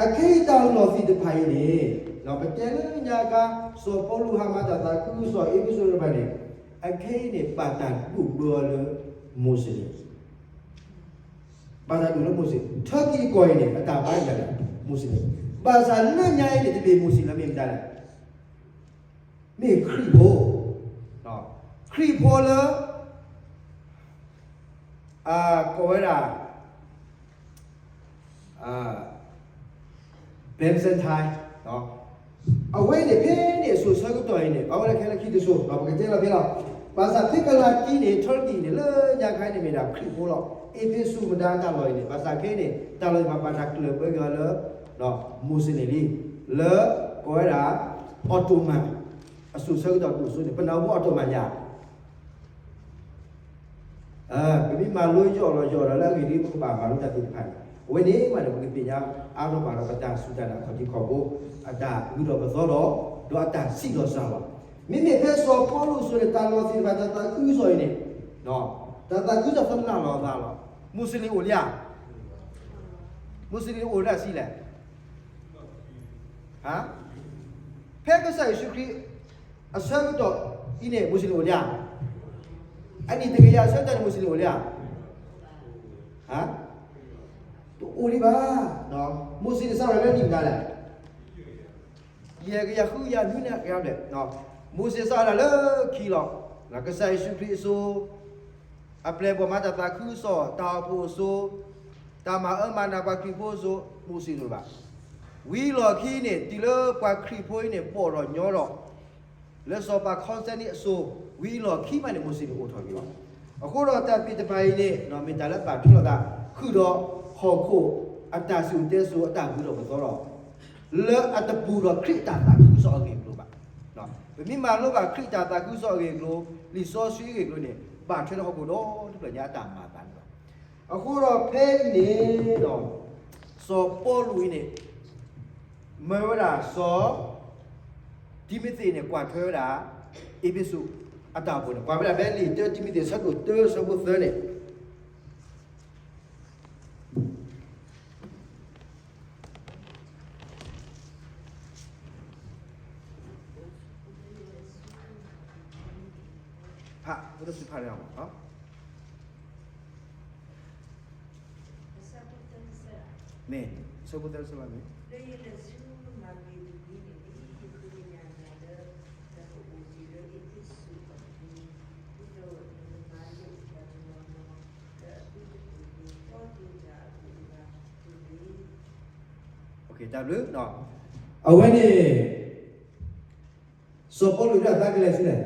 အခဲအံၤတၢ်လီၢ်သ့ၣ်တဖၣ်အံၤန့ၣ် ပတဲလၢညါခါ စီၤပီလူးဟးမၤတၢ်သးခုကစီၣ် အ့းဖ့းစူးတဖၣ်န့ၣ် အခဲအံၤန့ၣ် ဘၣ်တၢ်ဒိးဘၢအီၤလၢ Muslim ဘၣ်တၢ်ဒိးလၢ Muslim, Turkey ကီၢ်အံၤန့ၣ် အတၢ်ဘါယွၤန့ၣ် Muslim, ဘၣ်ဆၣ်လၢညါအံၤန့ၣ် တမ့ၢ် Muslim လၢမ့ၢ်မတၤလဲၣ်, မ့ၢ်ခရံာ်ဖိ, ခရံာ်ဖိလၢ ကိးဝဲဒၣ် Byzantine, အဝဲန့ၣ် ဖဲန့ၣ်အစိၤဆၢကတီၢ်အံၤန့ၣ် အဝဲဒၣ်ခဲလၢာ်ခံတစိၤ ပကတဲလီၤဖဲလီၤ. ဘၣ်ဆၣ်ဖဲကလၤတံန့ၣ် Turkey န့ၣ် လၢညါခါန့ၣ်မ့ၢ်ဒၣ်ခရံာ်ဖိလီၤ. အ့းဖ့းစူးမတၤတၢ်လီၢ်အံၤန့ၣ် ဘၣ်ဆၣ်ခဲအံၤန့ၣ် တၢ်လီၢ်အံၤဘၣ်တၢ်ကျၢၢ်ဘၢက့ၤအီၤလၢ Muslim လံ, လၢကိးဝဲဒၣ် Ottoman အစိၤဆၢကတီၢ်ဒိၣ်စိန့ၣ် ပနၢ်ဟူ Ottoman ယၤ ပမ့ၢ်မၤလိယိာ်လီၤယိာ်ဒီးလၢအဂ့ၢ်ဒ်ပကဘၣ်မၤလိတၢ်သ့ၣ်တဖၣ်န့ၣ် အဝဲန့ၣ်မးဒီး ပကသ့ၣ်ညါအါထီၣ်ဘၣ်ဒီးပတၢ်စူၢ်တၢ်နာ်ခီၣ်ထံးခီၣ်ဘိ အတၢ်အုးထီၣ်ပသီထီၣ် ဒီးအတၢ်ဆံးလီၤစှၤလီၤ. မ့မ့ၢ်ဖဲစီၤပီလူးအစိၤန့ၣ် တၢ်လီၢ်သ့ၣ်တဖၣ်တၢ်သးခုကစီၣ်အံၤန့ၣ် တၢ်သးခုကစီၣ်သနၢ်လီၤသးလီၤ. Muslim အိၣ်လံဧါ, Muslim အိၣ်ဒၣ်ဆံးလဲၣ် ဖဲကစၢ်ယ့ၣ်ၡူးခရံာ် အဆၢကတီၢ်အံၤန့ၣ် Muslim အိၣ်လံဧါ, အနံၣ်တကယၤအဆၢကတီၢ်န့ၣ် Muslim အိၣ်လံဧါ, တအိၣ်လံဘၣ်. Muslim စးထီၣ်လၢနံၣ်မတၤလဲၣ်, ယဲၢ်ကယၤဃုကယၤနွံနံၣ်ကယၤဘျဲၣ်, မိၤၡ့စးထီၣ်လၢခံလီၤ. ကစၢ်ယ့ၣ်ၡူးခရံာ်အစိၤ, အပျဲၢ်အဘီၣ်မၤတၢ်သးခုကစီၣ်, တၢ်အိၣ်ဖှိၣ်အစိၤ, တၢ်မၤအၢမၤနးပှၤခရံာ်ဖိအစိၤ, မိၤၡ့တအိၣ်ဘၣ်. ဝံၤအလီၢ်ခံန့ၣ် တုၤလၢပှၤခရံာ်ဖိအံၤန့ၣ် ပီၣ်ထီၣ်ညီထီၣ် လၢစီၤပၤခီစတၢၣ်နံအစိၤ, ဝံၤအလီၢ်ခံမးန့ၣ် မိၤၡ့န့ၣ်အိၣ်ထီၣ်က့ၤလီၤ. အဃိဒီးတၢ်သ့ၣ်တဖၣ်အံၤန့ၣ် မ့ၢ်တၢ်လၢဘၣ်ထွဲလိာ်သး ဃုာ်ဒီးဟီၣ်ခိၣ်အတၢ်စံၣ်စိၤတဲစိၤအတၢ်ဂုၤထီၣ်ပသီလီၤ. လၢအတပူၤဒီးခရံာ်အတၢ်သးခုကစီၣ်အဂ့ၢ်အကျိၤဘၣ်. ပမ့ၢ်မၤလိဘၣ်ခရံာ်အတၢ်သးခုကစီၣ်အဂ့ၢ်အကျိၤ, လံာ်စီဆှံအဂ့ၢ်အကျိၤန့ၣ် ဘၣ်ထွဲဒီးဟီၣ်ခိၣ်ဒီတဖျၢၣ်ညါအတၢ်မၤအသးန့ၣ်လီၤ. အဃိဒီးဖဲအံၤန့ၣ်ဒီး စီၤပီလူးအံၤန့ၣ် မၢဝဲဒၣ်စီၤ တံၤမသ့းန့ၣ် ကွၢ်ထွဲဝဲဒၣ် အ့းဖ့းစူးအတၢ်အိၣ်ဖှိၣ်န့ၣ်, ကွၢ်ဝဲဒၣ်ဖဲလံာ်တၢတံၤမသ့း အဆၢဒိၣ်တၢ အဆၢဖိသၢန့ၣ် ဖး, ဖိသၣ်ဆူဖးန့ၣ်မး, မ့ၢ်, အဆၢဖိသၢဆၢလီၤမ့ၢ်. တၢ်ဘျုး, အဝဲန့ၣ် စီၤပီလူးဒၣ်သးကလဲၤဆူလဲၣ်,